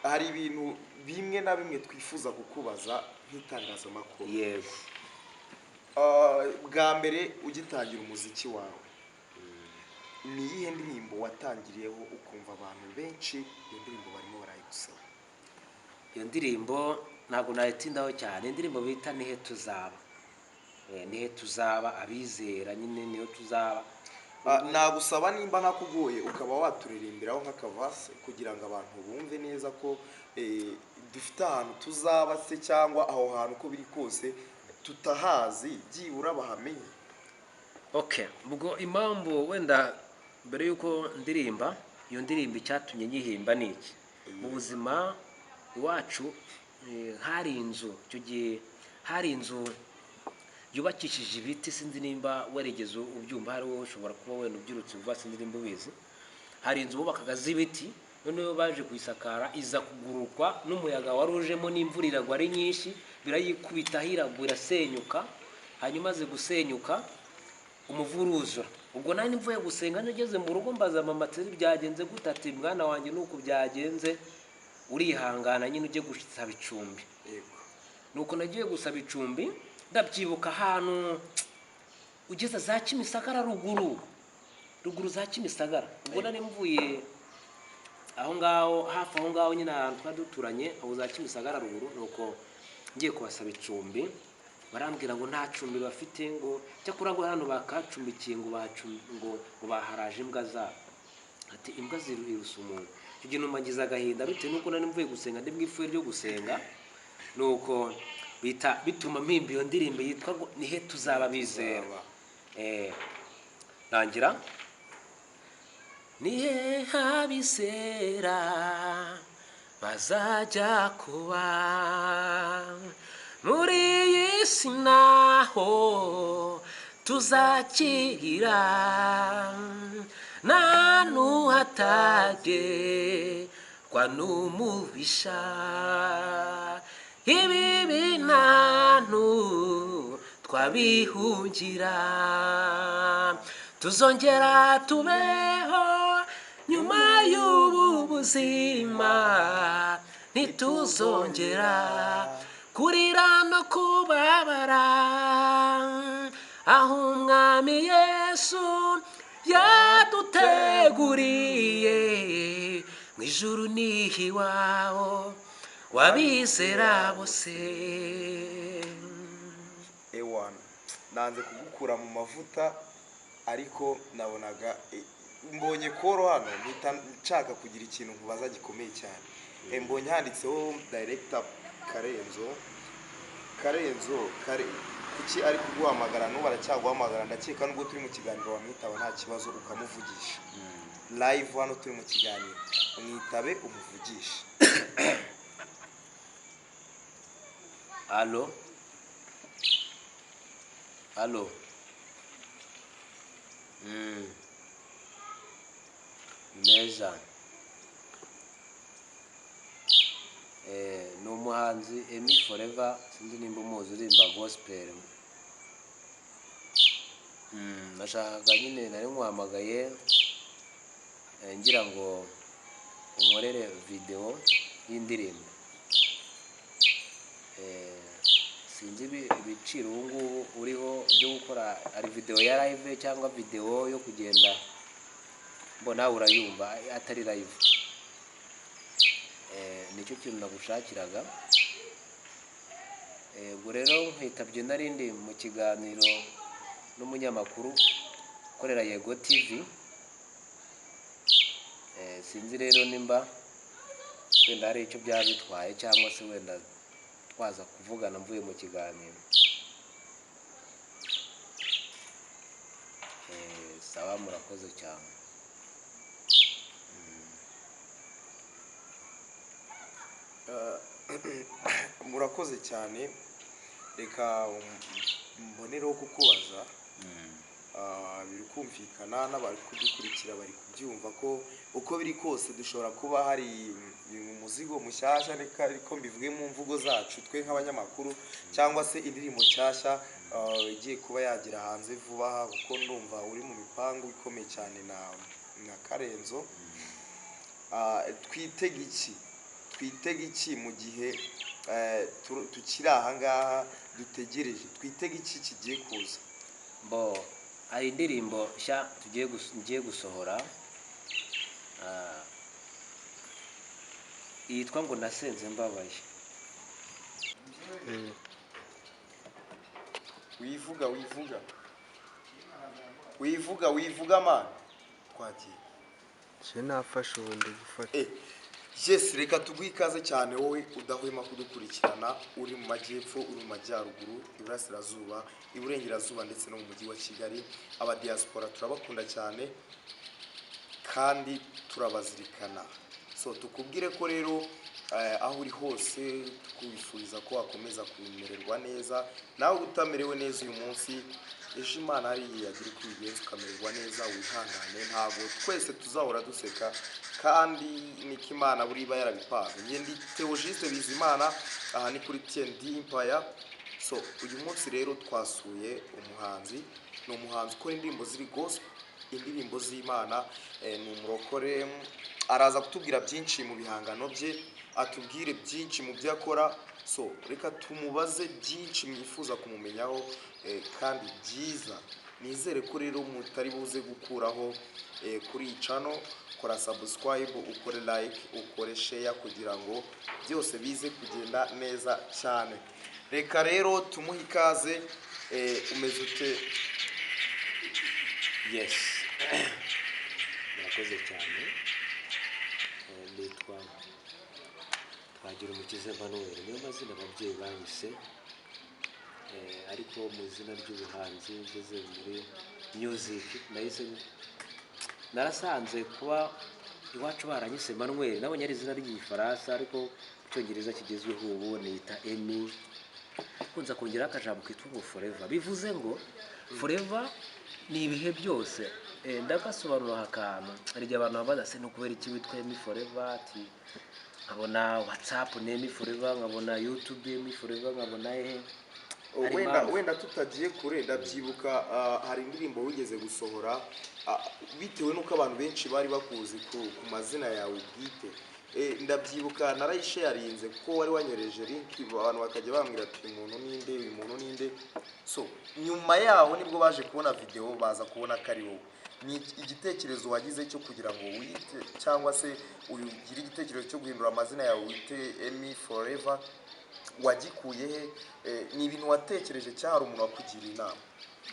Hari ibintu bimwe na bimwe twifuza kukubaza nk'itangazamakuru. Yego. Bwa mbere ugitangira umuziki wawe, ni iyihe ndirimbo watangiriyeho ukumva abantu benshi iyo ndirimbo barimo barayigusaba? Iyo ndirimbo ntabwo nayitindaho cyane, indirimbo bita Nihe Tuzaba. Nihe Tuzaba, abizera nyine niho tuzaba. Nagusaba nimba ntakugoye ukaba waturirimbiraho nk'akavase kugira ngo abantu bumve neza ko dufite ahantu tuzaba se, cyangwa aho hantu uko biri kose tutahazi, byibura bahamenye. Okay, ubwo impamvu wenda mbere y'uko ndirimba iyo ndirimbo, icyatumye nyihimba ni iki: mu buzima iwacu hari inzu, icyo gihe hari inzu yubakishije ibiti. Sinzi nimba warigeze ubyumva, hari wowe ushobora kuba wenda ubyirutse vuba, sinzi nimba ubizi. Hari inzu bubakaga z'ibiti, noneho baje kuyisakara iza kugurukwa n'umuyaga wari ujemo n'imvura iragwa ari nyinshi, birayikubitaho, iragwa, irasenyuka. Hanyuma imaze gusenyuka umuvu uruzura. Ubwo nari mvuye gusenga, nageze mu rugo mbaza mama ati: "Byagenze gute?" Ati: "Mwana wanjye, nuko byagenze, urihangana nyine ujye gusaba icumbi." Nuko nagiye gusaba icumbi, ndabyibuka, ahantu ugeze za Kimisagara, ruguru ruguru za Kimisagara. Ubwo nari mvuye aho ngaho, hafi aho ngaho nyine, ahantu twari duturanye aho za Kimisagara ruguru. Nuko ngiye kubasaba icumbi, barambwira ngo nta cumbi bafite, ngo cyakora ngo hano bakacumbikiye, ngo ngo baharaje imbwa zabo, ati imbwa zirusa umuntu. Icyo gihe numva ngize agahinda bitewe n'uko nari mvuye gusenga, ndi mu ifuhe ryo gusenga. Nuko bita bituma mpimba iyo ndirimbo yitwa ngo Nihe Tuzaba Bizera. Rangira: nihe abizera bazajya kuba muri iyi si, naho tuzakira, nta n'uhatagerwa n'umubisha, ibibi ntantu twabihungira, tuzongera tubeho nyuma y'ubu buzima, ntituzongera kurira no kubabara, aho Umwami Yesu yaduteguriye mu ijuru niho iwabo wabizera bose. Ewana, nanze kugukura mu mavuta, ariko nabonaga mbonye koro hano mpita nshaka kugira ikintu nkubaza gikomeye cyane. Mbonye handitseho director Karenzo. Karenzo kare, kuki ari kuguhamagara n'ubu aracyaguhamagara? Ndakeka nubwo turi mu kiganiro wamwitaba nta kibazo, ukamuvugisha live hano turi mu kiganiro, mwitabe umuvugishe. Allô, allô. Meza. Ni umuhanzi Emmy Forever, sinzi nimba umuzi, uririmba gospel. Nashakaga nyine, nari nkuhamagaye ngira ngo unkorere video y'indirimbo. Sinzi ibiciro ubu ngubu uriho byo gukora, ari video ya live cyangwa video yo kugenda mbona urayumva atari live. Nicyo kintu nagushakiraga. Ubwo rero nkwitabye narindi mu kiganiro n'umunyamakuru ukorera Yego TV. Sinzi rero nimba wenda hari icyo byaba bitwaye, cyangwa se wenda twaza kuvugana mvuye mu kiganiro. Sawa, murakoze cyane. Murakoze cyane. Reka mbonereho kukubaza. Biri kumvikana n'abari kudukurikira bari kubyumva ko uko biri kose dushobora kuba hari umuzigo mushyashya, reka ariko mbivuge mu mvugo zacu twe nk'abanyamakuru, cyangwa se indirimbo nshyashya igiye kuba yagera hanze vuba aha, kuko ndumva uri mu mipangu ikomeye cyane na Karenzo. Twitege iki? Twitege iki mu gihe tukiri aha ngaha dutegereje? Twitege iki kigiye kuza? Bo, hari indirimbo nshya ngiye gusohora, yitwa ngo "Nasenze Mbabaye". Wivuga, wivuga, wivuga, wivuga man, twagiye. Njye nafashe, ubu ndi gufata. Yes, reka tuguhe ikaze cyane wowe udahwema kudukurikirana uri mu majyepfo, uri mu majyaruguru, iburasirazuba, iburengerazuba ndetse no mu mujyi wa Kigali. Aba diaspora turabakunda cyane kandi turabazirikana. So tukubwire ko rero aho uri hose tukwifuriza ko wakomeza kumererwa neza. Nawe utamerewe neza uyu munsi, ejo Imana hariya yagira uko ibigenza ukamererwa neza. Wihangane, ntabwo twese tuzahora duseka, kandi niko Imana buriya iba yarabipanze. Njye ndi Theogiste Bizimana, aha ni kuri TND Empire. So uyu munsi rero twasuye umuhanzi, ni umuhanzi ukora indirimbo ziri gospel, indirimbo z'Imana, ni umurokore. Araza kutubwira byinshi mu bihangano bye, atubwire byinshi mu byo akora. So reka tumubaze byinshi mwifuza kumumenyaho, kandi byiza. Nizere ko rero mutari buze gukuraho kuri iyi channel. Kora subscribe, ukore like, ukore share kugira ngo byose bize kugenda neza cyane. Reka rero tumuhe ikaze. Umeze ute? Yes, murakoze cyane. Nitwa Twagira Umukiza Emmanuel, niyo mazina ababyeyi banyise. Ariko mu izina ry'ubuhanzi, ngeze muri music nahise narasanze kuba iwacu baranyise Emmanuel, nabonye ari izina ry'igifaransa, ariko mu Cyongereza kigezweho ubu nita Emmy. Kunza kongeraho akajambo kitwa ngo "forever", bivuze ngo forever ni ibihe byose. Ndagasobanura aka kantu. Hari igihe abantu babaza se ni ukubera iki witwa Emmy Forever, ati nkabona WhatsApp ni Emmy Forever, nkabona YouTube Emmy Forever, nkabona hehe. Hari Wenda impamvu. Wenda tutagiye kure, ndabyibuka hari indirimbo wigeze gusohora, bitewe n'uko abantu benshi bari bakuzi ku mazina yawe bwite. Ndabyibuka narayisharinze kuko wari wanyoreje link, abantu bakajya bambwira ati uyu muntu ninde, uyu muntu ninde? So nyuma yaho nibwo baje kubona video, baza kubona ko ari wowe. Ni igitekerezo wagize cyo kugira ngo wite, cyangwa se ugire igitekerezo cyo guhindura amazina yawe wite Emmy Forever, wagikuye he? Ni ibintu watekereje cyangwa hari umuntu wakugiriye inama?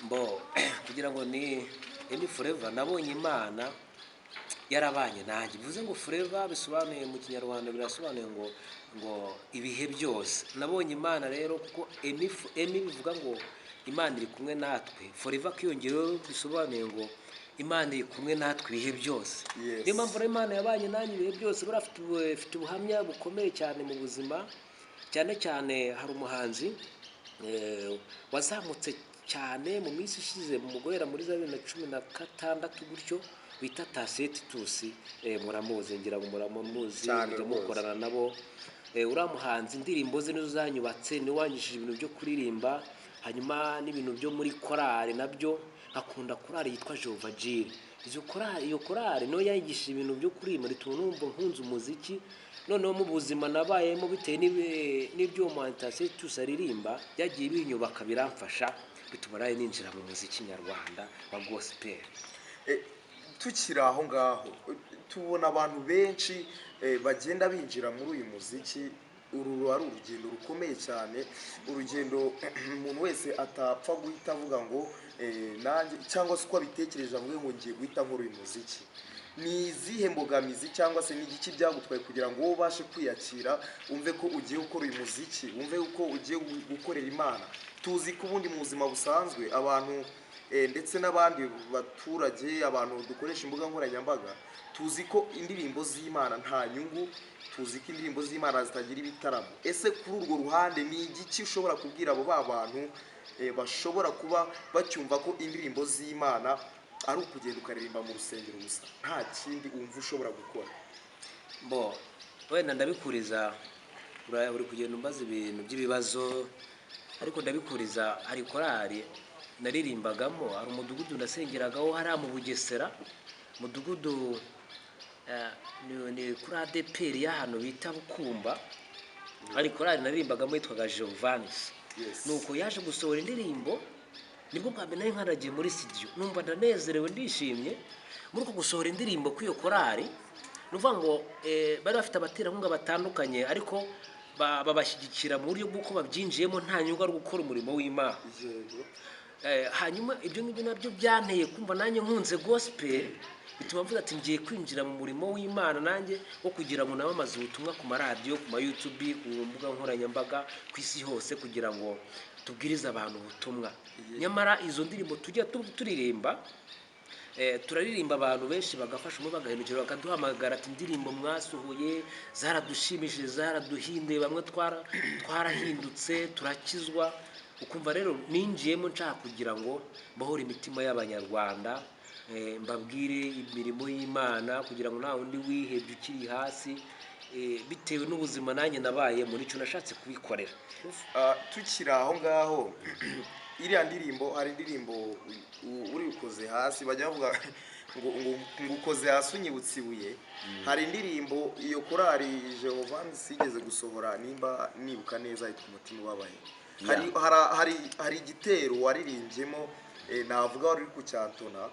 Mbo kugira ngo ni Emmy Forever, nabonye Imana yarabanye nanjye. Bivuze ngo forever bisobanuye mu Kinyarwanda, birasobanuye ngo ibihe byose. Nabonye Imana rero, kuko Emmy bivuga ngo Imana iri kumwe natwe, forever akiyongeraho bisobanuye ngo Imana iri kumwe natwe ibihe byose. Niyo mpamvu rero Imana yabanye nanjye ibihe byose. Buriya afite ubuhamya bukomeye cyane mu buzima. Cyane cyane hari umuhanzi wazamutse cyane mu minsi ishize, mu guhera muri za 2016 gutyo, bita Taseti Tusi. Muramuzi, ngira ngo muramuzi. Cyane mujya rwose. Mukorana nabo. Uriya muhanzi indirimbo ze nizo zanyubatse, niwe wanyigishije ibintu byo kuririmba, hanyuma n'ibintu byo muri korali nabyo. Nkakunda korali yitwa Jehova Jireh. Izo korali, iyo korali niyo yanyigishije ibintu byo kuririmba, bituma numva nkunze umuziki. Noneho mu buzima nabayemo, bitewe n'ibyo uwo muhanzi Taseti Tusi aririmba, byagiye binyubaka, biramfasha, bituma nawe ninjira mu muziki nyarwanda wa gospel. Tukiri aho ngaho, tubona abantu benshi bagenda binjira muri uyu muziki. Uru ruba ari urugendo rukomeye cyane, urugendo umuntu wese atapfa guhita avuga ngo nanjye, cyangwa se uko abitekereje avuge ngo ngiye guhita nkora uyu muziki. Ni izihe mbogamizi cyangwa se ni igiki byagutwaye kugira ngo wowe ubashe kwiyakira, wumve ko ugiye gukora uyu muziki, wumve ko ugiye gukorera Imana? Tuzi ko ubundi mu buzima busanzwe abantu ndetse n'abandi baturage, abantu dukoresha imbuga nkoranyambaga, tuzi ko indirimbo z'Imana nta nyungu, tuzi ko indirimbo z'Imana zitagira ibitaramo. Ese kuri urwo ruhande ni igiki ushobora kubwira abo ba bantu? bashobora kuba bacyumva ko indirimbo z'Imana ari ukugenda ukaririmba mu rusengero gusa, nta kindi wumva ushobora gukora? Bo wenda ndabikuriza, uri kugenda umbaza ibintu by'ibibazo, ariko ndabikuriza. Hari korali naririmbagamo, hari umudugudu nasengeragaho hariya mu Bugesera, umudugudu ni kuri ADEPR y'ahantu bita Bukumba. Hari korali naririmbagamo yitwaga Jeovanis. Nuko yaje gusohora indirimbo, nibwo bwa mbere nari nkaragiye muri studio, numva ndanezerewe, ndishimye. Muri uko gusohora indirimbo kw'iyo korali, ni ukuvuga ngo bari bafite abaterankunga batandukanye, ariko babashyigikira mu buryo bw'uko babyinjiyemo nta nyungu, ari gukora umurimo w'Imana. Hanyuma ibyo ngibyo nabyo byanteye kumva nanjye nkunze gospel, bituma mvuga ati ngiye kwinjira mu murimo w'Imana nanjye, wo kugira ngo namamaze ubutumwa ku maradiyo, ku ma YouTube, ku mbuga nkoranyambaga, ku isi hose, kugira ngo tubwirize abantu ubutumwa. Nyamara izo ndirimbo tujya turirimba, turaririmba abantu benshi bagafasha, umwe bagahindukira bakaduhamagara ati indirimbo mwasohoye zaradushimishije, zaraduhinduye, bamwe twarahindutse turakizwa. Ukumva rero ninjiyemo nshaka kugira ngo mbohore imitima y'Abanyarwanda, mbabwire imirimo y'Imana, kugira ngo nta wundi wihebye ukiri hasi, bitewe n'ubuzima nanjye nabayemo, nicyo nashatse kubikorera. Tukiri aho ngaho, iriya ndirimbo, hari indirimbo uri ukoze hasi, bajya bavuga ngo ukoze hasi unyibutsa ibuye. Hari indirimbo iyo korali Jehovanisi yigeze gusohora, nimba nibuka neza yitwa Umutima Ubabaye. Hari igitero waririmbyemo, navuga wari uri kucyantona,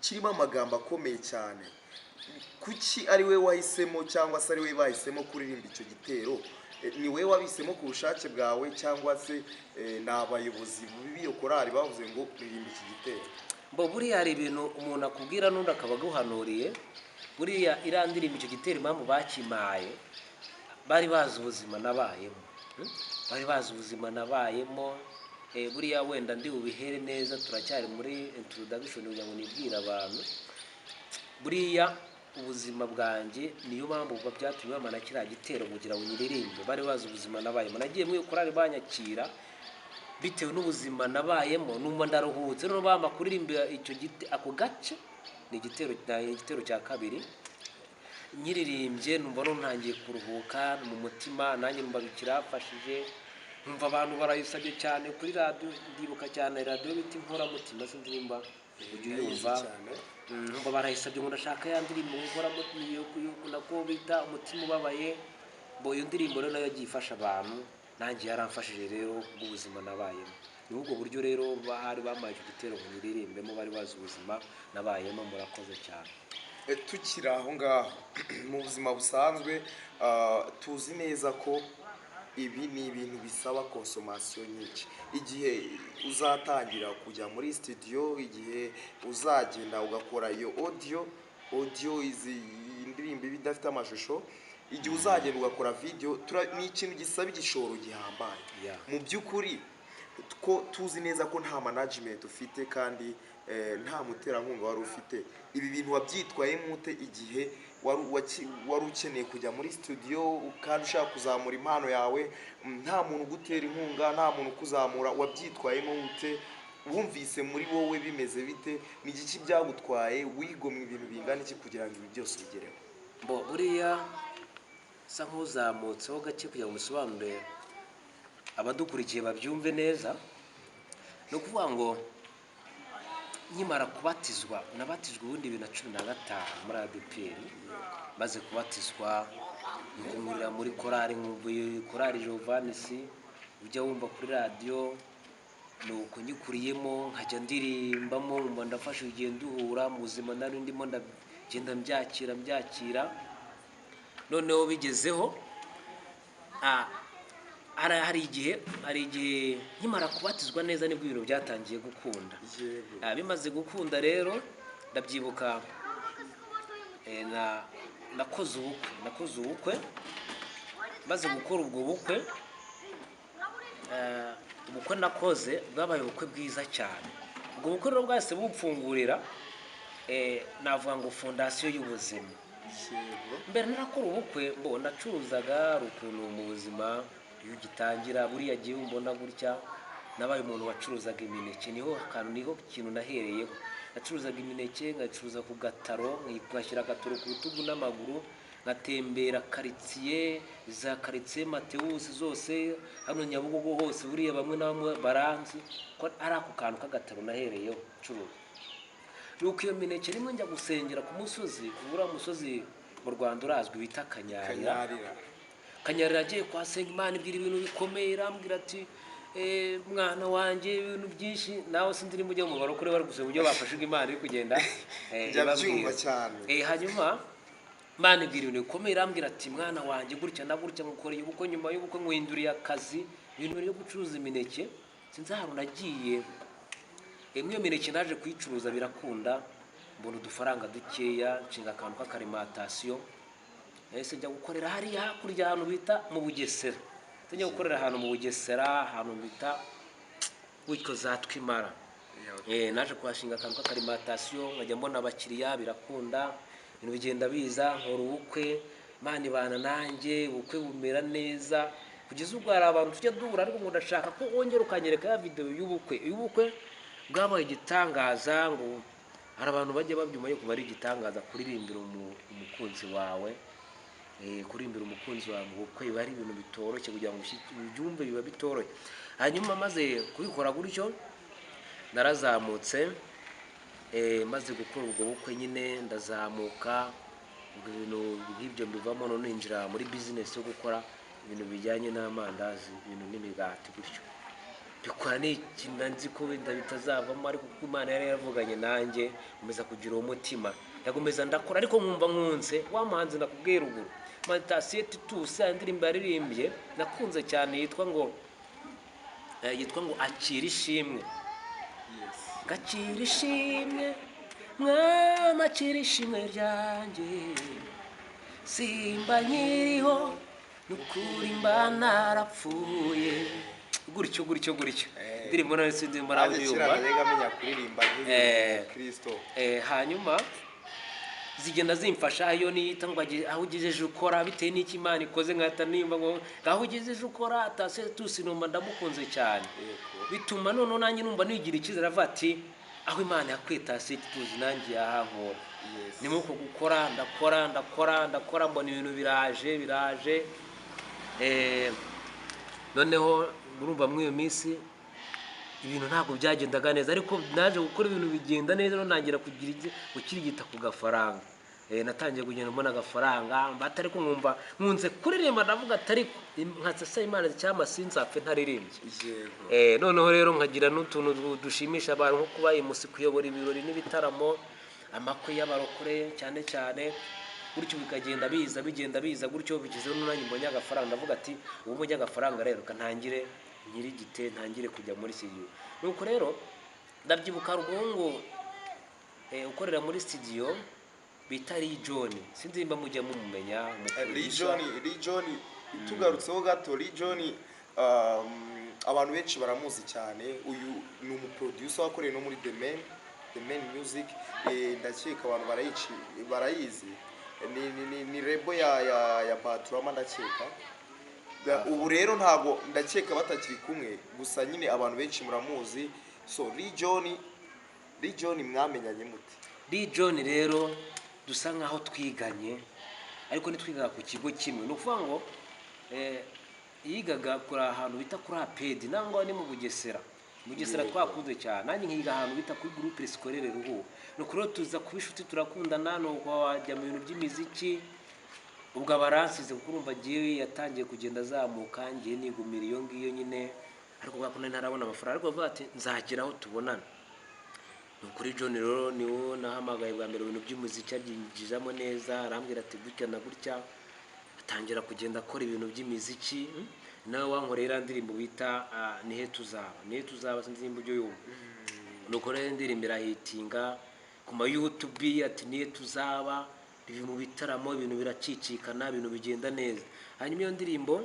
kirimo amagambo akomeye cyane. Kuki ari we wahisemo, cyangwa se ari we bahisemo kuririmba icyo gitero? Ni we wabihisemo ku bushake bwawe, cyangwa se ni abayobozi b'iyo korali bavuze ngo ririmba iki gitero? Mbo buriya hari ibintu umuntu akubwira n'undi akaba aguhanuriye. Buriya iriya ndirimbo, icyo gitero, impamvu bakimaye, bari bazi ubuzima nabayemo. Bari bazi ubuzima nabayemo. Buriya wenda ndi bubihere neza, turacyari muri introduction kugira ngo nibwire abantu. Buriya ubuzima bwanjye, niyo mpamvu ubwo byatumye bamana kiriya gitero kugira ngo nyiririmbe. Bari bazi ubuzima nabayemo. Nagiye muri korali banyakira bitewe n'ubuzima nabayemo, numva ndaruhutse. Noneho bampa kuririmba icyo gite, ako gace ni igitero cya kabiri. Nyiririmbye numva none ntangiye kuruhuka mu mutima, nanjye numva bikirafashije, numva abantu barayisabye cyane kuri radiyo. Ndibuka cyane radiyo bita Inkoramutima, sinzi nimba ujya uyumva. Cyane. Numva barayisabye ngo ndashaka ya ndirimbo Inkoramutima nako bita Umutima Ubabaye. Bo iyo ndirimbo rero nayo yagiye ifasha abantu, nanjye yaramfashije rero kubw'ubuzima nabayemo. Ni ubwo buryo rero bahari bampaye icyo gitero ngo nyiririmbemo, bari bazi ubuzima nabayemo. Murakoze cyane. Tukiri aho ngaho, mu buzima busanzwe, tuzi neza ko ibi ni ibintu bisaba consommation nyinshi. Igihe uzatangira kujya muri studio, igihe uzagenda ugakora iyo audio, izi indirimbo iba idafite amashusho, igihe uzagenda ugakora video, ni ikintu gisaba igishoro gihambaye. Mu by'ukuri ko tuzi neza ko nta management ufite kandi nta muterankunga wari ufite, ibi bintu wabyitwayemo ute igihe wari ukeneye kujya muri studio kandi ushaka kuzamura impano yawe, nta muntu ugutera inkunga, nta muntu ukuzamura? Wabyitwayemo ute? Wumvise muri wowe bimeze bite? Ni igiki byagutwaye? Wigomwa ibintu bingana iki kugira ngo ibi byose ubigereho? Bo buriya sa nk'uzamutseho gake kugira ngo musobanure abadukurikiye babyumve neza. Ni ukuvuga ngo nkimara kubatizwa, nabatijwe ubundi 2015 muri ADEPR. Maze kubatizwa nkurira muri korali, nkumbuye korali Jovanisi ujya wumva kuri radiyo. Nuko nyikuriyemo nkajya ndirimbamo, nkumva ndafashe igihe nduhura mu buzima nari ndimo, ndagenda mbyakira. Noneho bigezeho, hari igihe nkimara kubatizwa neza nibwo ibintu byatangiye gukunda. Bimaze gukunda rero, ndabyibuka, nakoze ubukwe. Maze gukora ubwo bukwe, ubukwe nakoze bwabaye ubukwe bwiza cyane. Ubwo bukwe rero bwahise bumfungurira, navuga ngo fondation y'ubuzima. Mbere narakora ubukwe, mbo nacuruzaga, hari ukuntu mu buzima iyo ugitangira, buriya gihe umbona gutya. Nabaye umuntu wacuruzaga imineke, niho akantu, niho kintu nahereyeho. Nacuruzaga imineke, ngacuruza ku gataro, ngashyira agataro ku rutugu n'amaguru, ngatembera karitsiye za karitsiye Matewusi zose, hano Nyabugogo hose. Buriya bamwe na bamwe baranzi ko ari ako kantu k'agataro nahereyeho ncuruza. Nuko iyo mineke, rimwe njya gusengera ku musozi, uriya musozi mu Rwanda urazwi bita Kanyarira. Kanyarira. Kanyarira. Agiye kuhasenga, Imana ibwira ibintu bikomeye, irambwira ati: "Mwana wanjye, ibintu byinshi nawe sinzi nimba ujya mu barokore bari gusenga uburyo bafashe Imana iri kugenda Njya ibabwira." mbyumva cyane. Hanyuma Imana ibwira ibintu bikomeye, irambwira ati: "Mwana wanjye, gutya na gutya, ngukoreye ubukwe, nyuma y'ubukwe nkuhinduriye akazi, ibintu byo gucuruza imineke." Sinzi ahantu nagiye. Imwe iyo mineke naje kuyicuruza birakunda, mbona udufaranga dukeya, nshinga akantu k'akarimantasiyo. Nahise njya gukorera hariya hakurya ahantu bita mu Bugesera. Nahise njya gukorera ahantu mu Bugesera, ahantu bita gutyo za Twimara. Naje kuhashinga akantu k'akarimantasiyo, nkajya mbona abakiriya, birakunda, ibintu bigenda biza, nkora ubukwe, Imana ibana nanjye, ubukwe bumera neza kugeza ubwo hari abantu tujya duhura, ariko ngo ndashaka ko wongera ukanyereka ya videwo y'ubukwe. Y'ubukwe bwabaye igitangaza, ngo hari abantu bajya babyumva yuko ari igitangaza kuririmbira umukunzi wawe. Kuririmbira umukunzi wawe mu bukwe biba ari ibintu bitoroshye, kugira ngo ubyumve biba bitoroshye. Hanyuma maze kubikora gutyo, narazamutse. Maze gukora ubwo bukwe nyine ndazamuka, ubwo ibintu nk'ibyo mbivamo, none ninjira muri bizinesi yo gukora ibintu bijyanye n'amandazi, ibintu n'imigati gutyo. Bikora ni ikintu nzi ko wenda bitazavamo, ariko kuko Imana yari yaravuganye nanjye, nkomeza kugira uwo mutima, ndakomeza ndakora, ariko nkumva nkunze wa muhanzi nakubwiye ruguru, Matasiyo Titus. Ya ndirimbo yaririmbye nakunze cyane yitwa ngo "Akira Ishimwe". Gakira ishimwe, mwami, akira ishimwe ryanjye, simba nkiriho nukuri mba narapfuye, gutyo gutyo gutyo. Indirimbo nayo sinzi nimba nawe Nanjye uyumva. kera najyaga amenya kuririmba Eh. nk'Kristo. Hanyuma zigenda zimfasha iyo niyita ngo aho ugejeje ukora, bitewe n'icyo Imana ikoze, nkahita nimba ngo aho ugejeje ukora atase tusi, numva ndamukunze cyane, bituma noneho nanjye numva nigira icyizere, avuga ati: "Aho Imana yakwitase tuzi, nanjye yahankura." Ni muri uko gukora, ndakora, ndakora, ndakora, mbona ibintu biraje biraje. Noneho murumva muri iyo minsi ibintu ntabwo byagendaga neza, ariko naje gukora ibintu bigenda neza, noneho ntangira kugira gukirigita ku gafaranga. Natangiye kugenda mbona agafaranga mbata, ariko nkumva nkunze kuririmba, ndavuga ati ariko nkatsa Imana cyangwa sinzapfe ntaririmbye. Noneho rero nkagira n'utuntu dushimisha abantu, nko kuba imusi, kuyobora ibirori n'ibitaramo, amakwe y'abarokore cyane cyane, gutyo bikagenda biza, bigenda biza gutyo, bigezeho nanjye mbonye agafaranga, ndavuga ati ubu mbonye agafaranga rero, ntangire nyirigite, ntangire kujya muri studio. Nuko rero ndabyibuka, hari umuhungu ukorera muri studio bita Lee John, sinzi nimba mujya mumumenya, Lee umuproducer. John, Lee John, tugarutseho gato, Lee John, abantu benshi baramuzi cyane. Uyu ni umuproducer wakoreye no muri The Man, The Man Music. Ndakeka abantu barayizi, ni label ya Baturama ndakeka. Ubu rero ntago ndakeka batakiri kumwe, gusa nyine abantu benshi muramuzi. So Lee John, Lee John mwamenyanye mute? Lee John rero dusa nkaho twiganye, ariko ntitwigaga ku kigo kimwe. Ni ukuvuga ngo yigaga kuri ahantu bita kuri APEDI, nangwa ni mu Bugesera. Mu Bugesera twakunze cyane, nanjye nkiga ahantu bita kuri Groupe Scolaire Ruhu. Nuko rero tuza kuba inshuti, turakundana, nuko wajya mu bintu by'imiziki. Ubwo abaransize, kuko urumva agiye yatangiye kugenda azamuka, ngiye nigumira iyo ngiyo nyine, ariko kubera ko nari ntarabona amafaranga, ariko bavuga ati nzagera aho tubonana. Ni ukuri John rero niwo nahamagaye bwa mbere, ibintu by'umuziki abyinjizamo neza, arambwira ati gutya na gutya, atangira kugenda akora ibintu by'imiziki. Nawe wankoreye iriya ndirimbo bita "Nihe Tuzaba", "Nihe Tuzaba", sinzi nimba ujya uyumva. Nuko rero indirimbo irahitinga ku ma YouTube, ati "Nihe Tuzaba", biri mu bitaramo, ibintu biracicikana, ibintu bigenda neza. Hanyuma iyo ndirimbo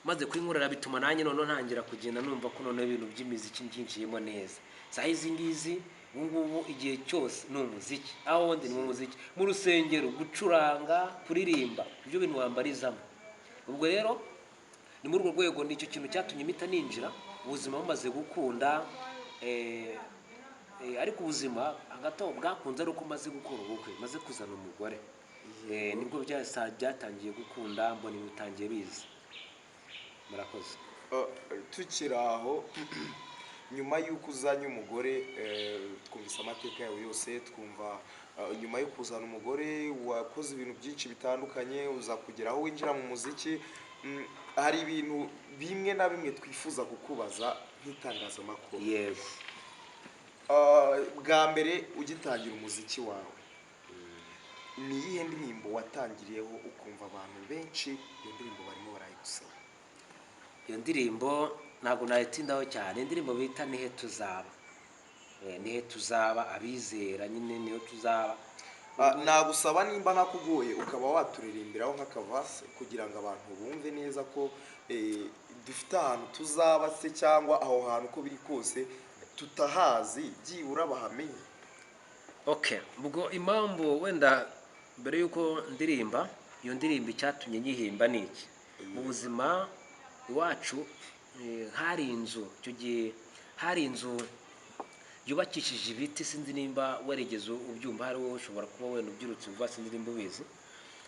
maze kuyinkorera bituma nanjye noneho ntangira kugenda numva ko noneho ibintu by'imiziki mbyinjiyemo neza. Saha izi ngizi, ubu ngubu igihe cyose ni umuziki, aho ndi ni mu muziki, mu rusengero, gucuranga, kuririmba, ibyo bintu wambarizamo. Ubwo rero ni muri urwo rwego, nicyo kintu cyatumye mpita ninjira. Ubuzima bumaze gukunda, ariko ubuzima hagati aho bwakunze ari uko maze gukora ubukwe, maze kuzana umugore. Nibwo byatangiye gukunda, mbona ibintu bitangiye biza. Murakoze. Tukiri aho, nyuma y'uko uzanye umugore, twumvise amateka yawe yose, twumva nyuma yo kuzana umugore wakoze ibintu byinshi bitandukanye, uza kugera aho winjira mu muziki. Hari ibintu bimwe na bimwe twifuza kukubaza nk'itangazamakuru. Yego. Bwa mbere ugitangira umuziki wawe, ni iyihe ndirimbo watangiriyeho ukumva abantu benshi iyo ndirimbo barimo barayigusaba? Iyo ndirimbo ntabwo nayitindaho cyane, indirimbo bita Nihe Tuzaba. Nihe Tuzaba, abizera nyine niho tuzaba. Nagusaba nimba nakugoye ukaba waturirimbiraho nk'akavase kugira ngo abantu bumve neza ko dufite ahantu tuzaba se, cyangwa aho hantu uko biri kose tutahazi, byibura bahamenye. Okay, ubwo impamvu wenda mbere y'uko ndirimba iyo ndirimbo, icyatumye nyihimba ni iki: mu buzima iwacu hari inzu, icyo gihe hari inzu yubakishije ibiti. Sinzi nimba warigeze ubyumva, hari wowe ushobora kuba wenda ubyirutse vuba, sinzi nimba ubizi.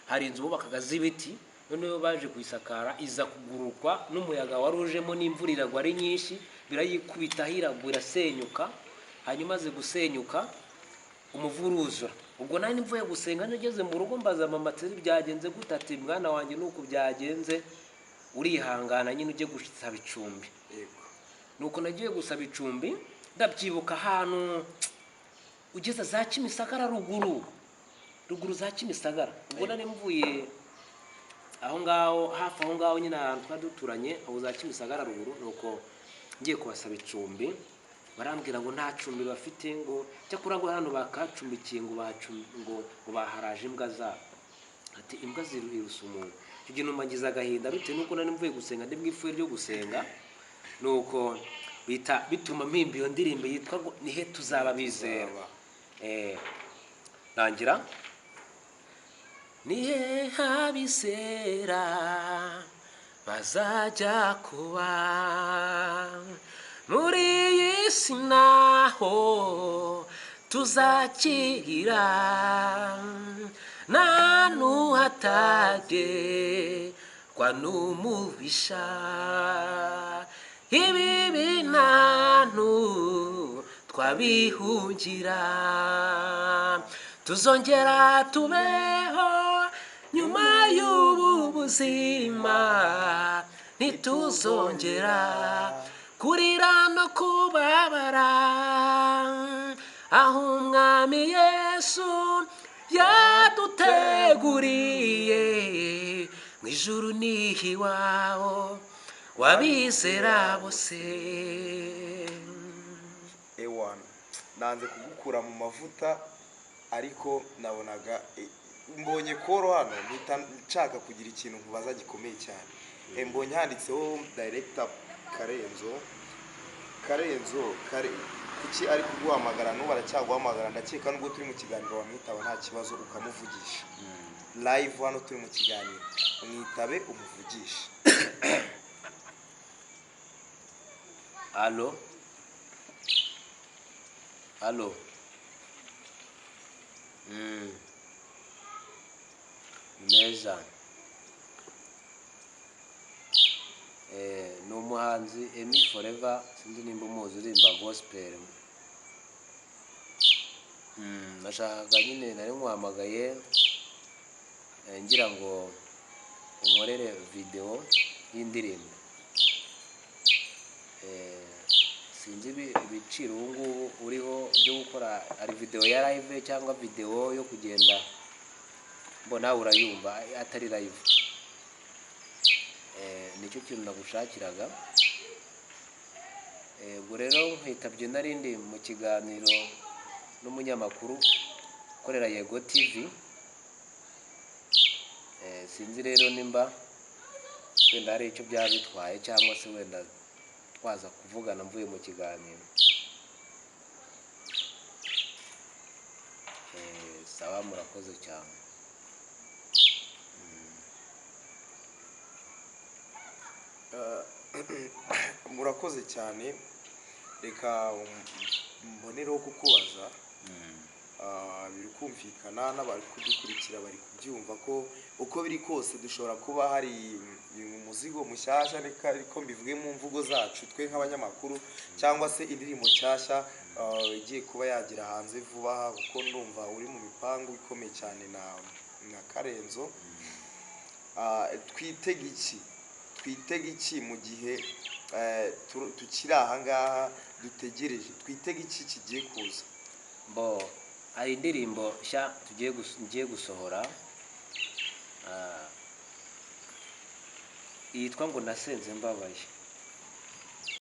Hari inzu bubakaga z'ibiti, noneho baje kuyisakara iza kugurukwa n'umuyaga wari ujemo n'imvura iragwa ari nyinshi, birayikubitaho, iragwa, irasenyuka. Hanyuma aze gusenyuka, umuvu uruzura. Ubwo nari mvuye gusenga, nageze mu rugo mbaza mama ati: "Byagenze gute?" Ati: "Mwana wanjye, nuko byagenze, urihangana nyine ujye gusaba icumbi." Nuko nagiye gusaba icumbi, ndabyibuka, ahantu ugeze za Kimisagara, ruguru ruguru za Kimisagara. Ubwo nari mvuye aho ngaho, hafi aho ngaho nyine, ahantu twari duturanye aho za Kimisagara ruguru. Nuko ngiye kubasaba icumbi, barambwira ngo nta cumbi bafite, ngo cyakora ngo hano bakacumbikiye, ngo baharaje imbwa zabo, ati imbwa zirusa umuntu. Icyo gihe numva ngize agahinda bitewe n'uko nari mvuye gusenga, ndi mu ifuhe ryo gusenga. Nuko bita bituma mpimba iyo ndirimbo yitwa ngo Nihe Tuzaba Bizera. Rangira: nihe abizera bazajya kuba muri iyi si, naho tuzakira nta n'uhatagerwa n'umubisha, ibibi ntantu twabihungira, tuzongera tubeho nyuma y'ubu buzima, ntituzongera kurira no kubabara, aho Umwami Yesu yaduteguriye mu ijuru niho iwabo wabizera bose. Ewana, nanze kugukura mu mavuta, ariko nabonaga mbonye koro hano, mpita nshaka kugira ikintu nkubaza gikomeye cyane. Mbonye handitseho director Karenzo. Karenzo Kare, kuki ari kuguhamagara n'ubu aracyaguhamagara? Ndakeka nubwo turi mu kiganiro wamwitaba nta kibazo, ukamuvugisha live hano turi mu kiganiro, mwitabe umuvugishe. Allo, allo. Meza. Ni umuhanzi Emmy Forever, sinzi nimba umuzi, uririmba gospel. Nashakaga nyine, nari nkuhamagaye ngira ngo unkorere video y'indirimbo. Sinzi ibiciro ubu ngubu uriho byo gukora, ari video ya live cyangwa video yo kugenda mbona urayumva atari live. Nicyo kintu nagushakiraga. Ubwo rero nkwitabye narindi mu kiganiro n'umunyamakuru ukorera Yego TV. Sinzi rero nimba wenda hari icyo byaba bitwaye, cyangwa se wenda twaza kuvugana mvuye mu kiganiro. Sawa, murakoze cyane. Murakoze cyane. Reka mbonereho kukubaza. Biri kumvikana n'abari kudukurikira bari kubyumva ko uko biri kose dushobora kuba hari umuzigo mushyashya, reka ariko mbivuge mu mvugo zacu twe nk'abanyamakuru, cyangwa se indirimbo nshyashya igiye kuba yagera hanze vuba aha, kuko ndumva uri mu mipangu ikomeye cyane na Karenzo. Twitege iki? Twitege iki mu gihe tukiri aha ngaha dutegereje? Twitege iki kigiye kuza? Bo, hari indirimbo nshya ngiye gusohora, yitwa ngo Nasenze Mbabaye.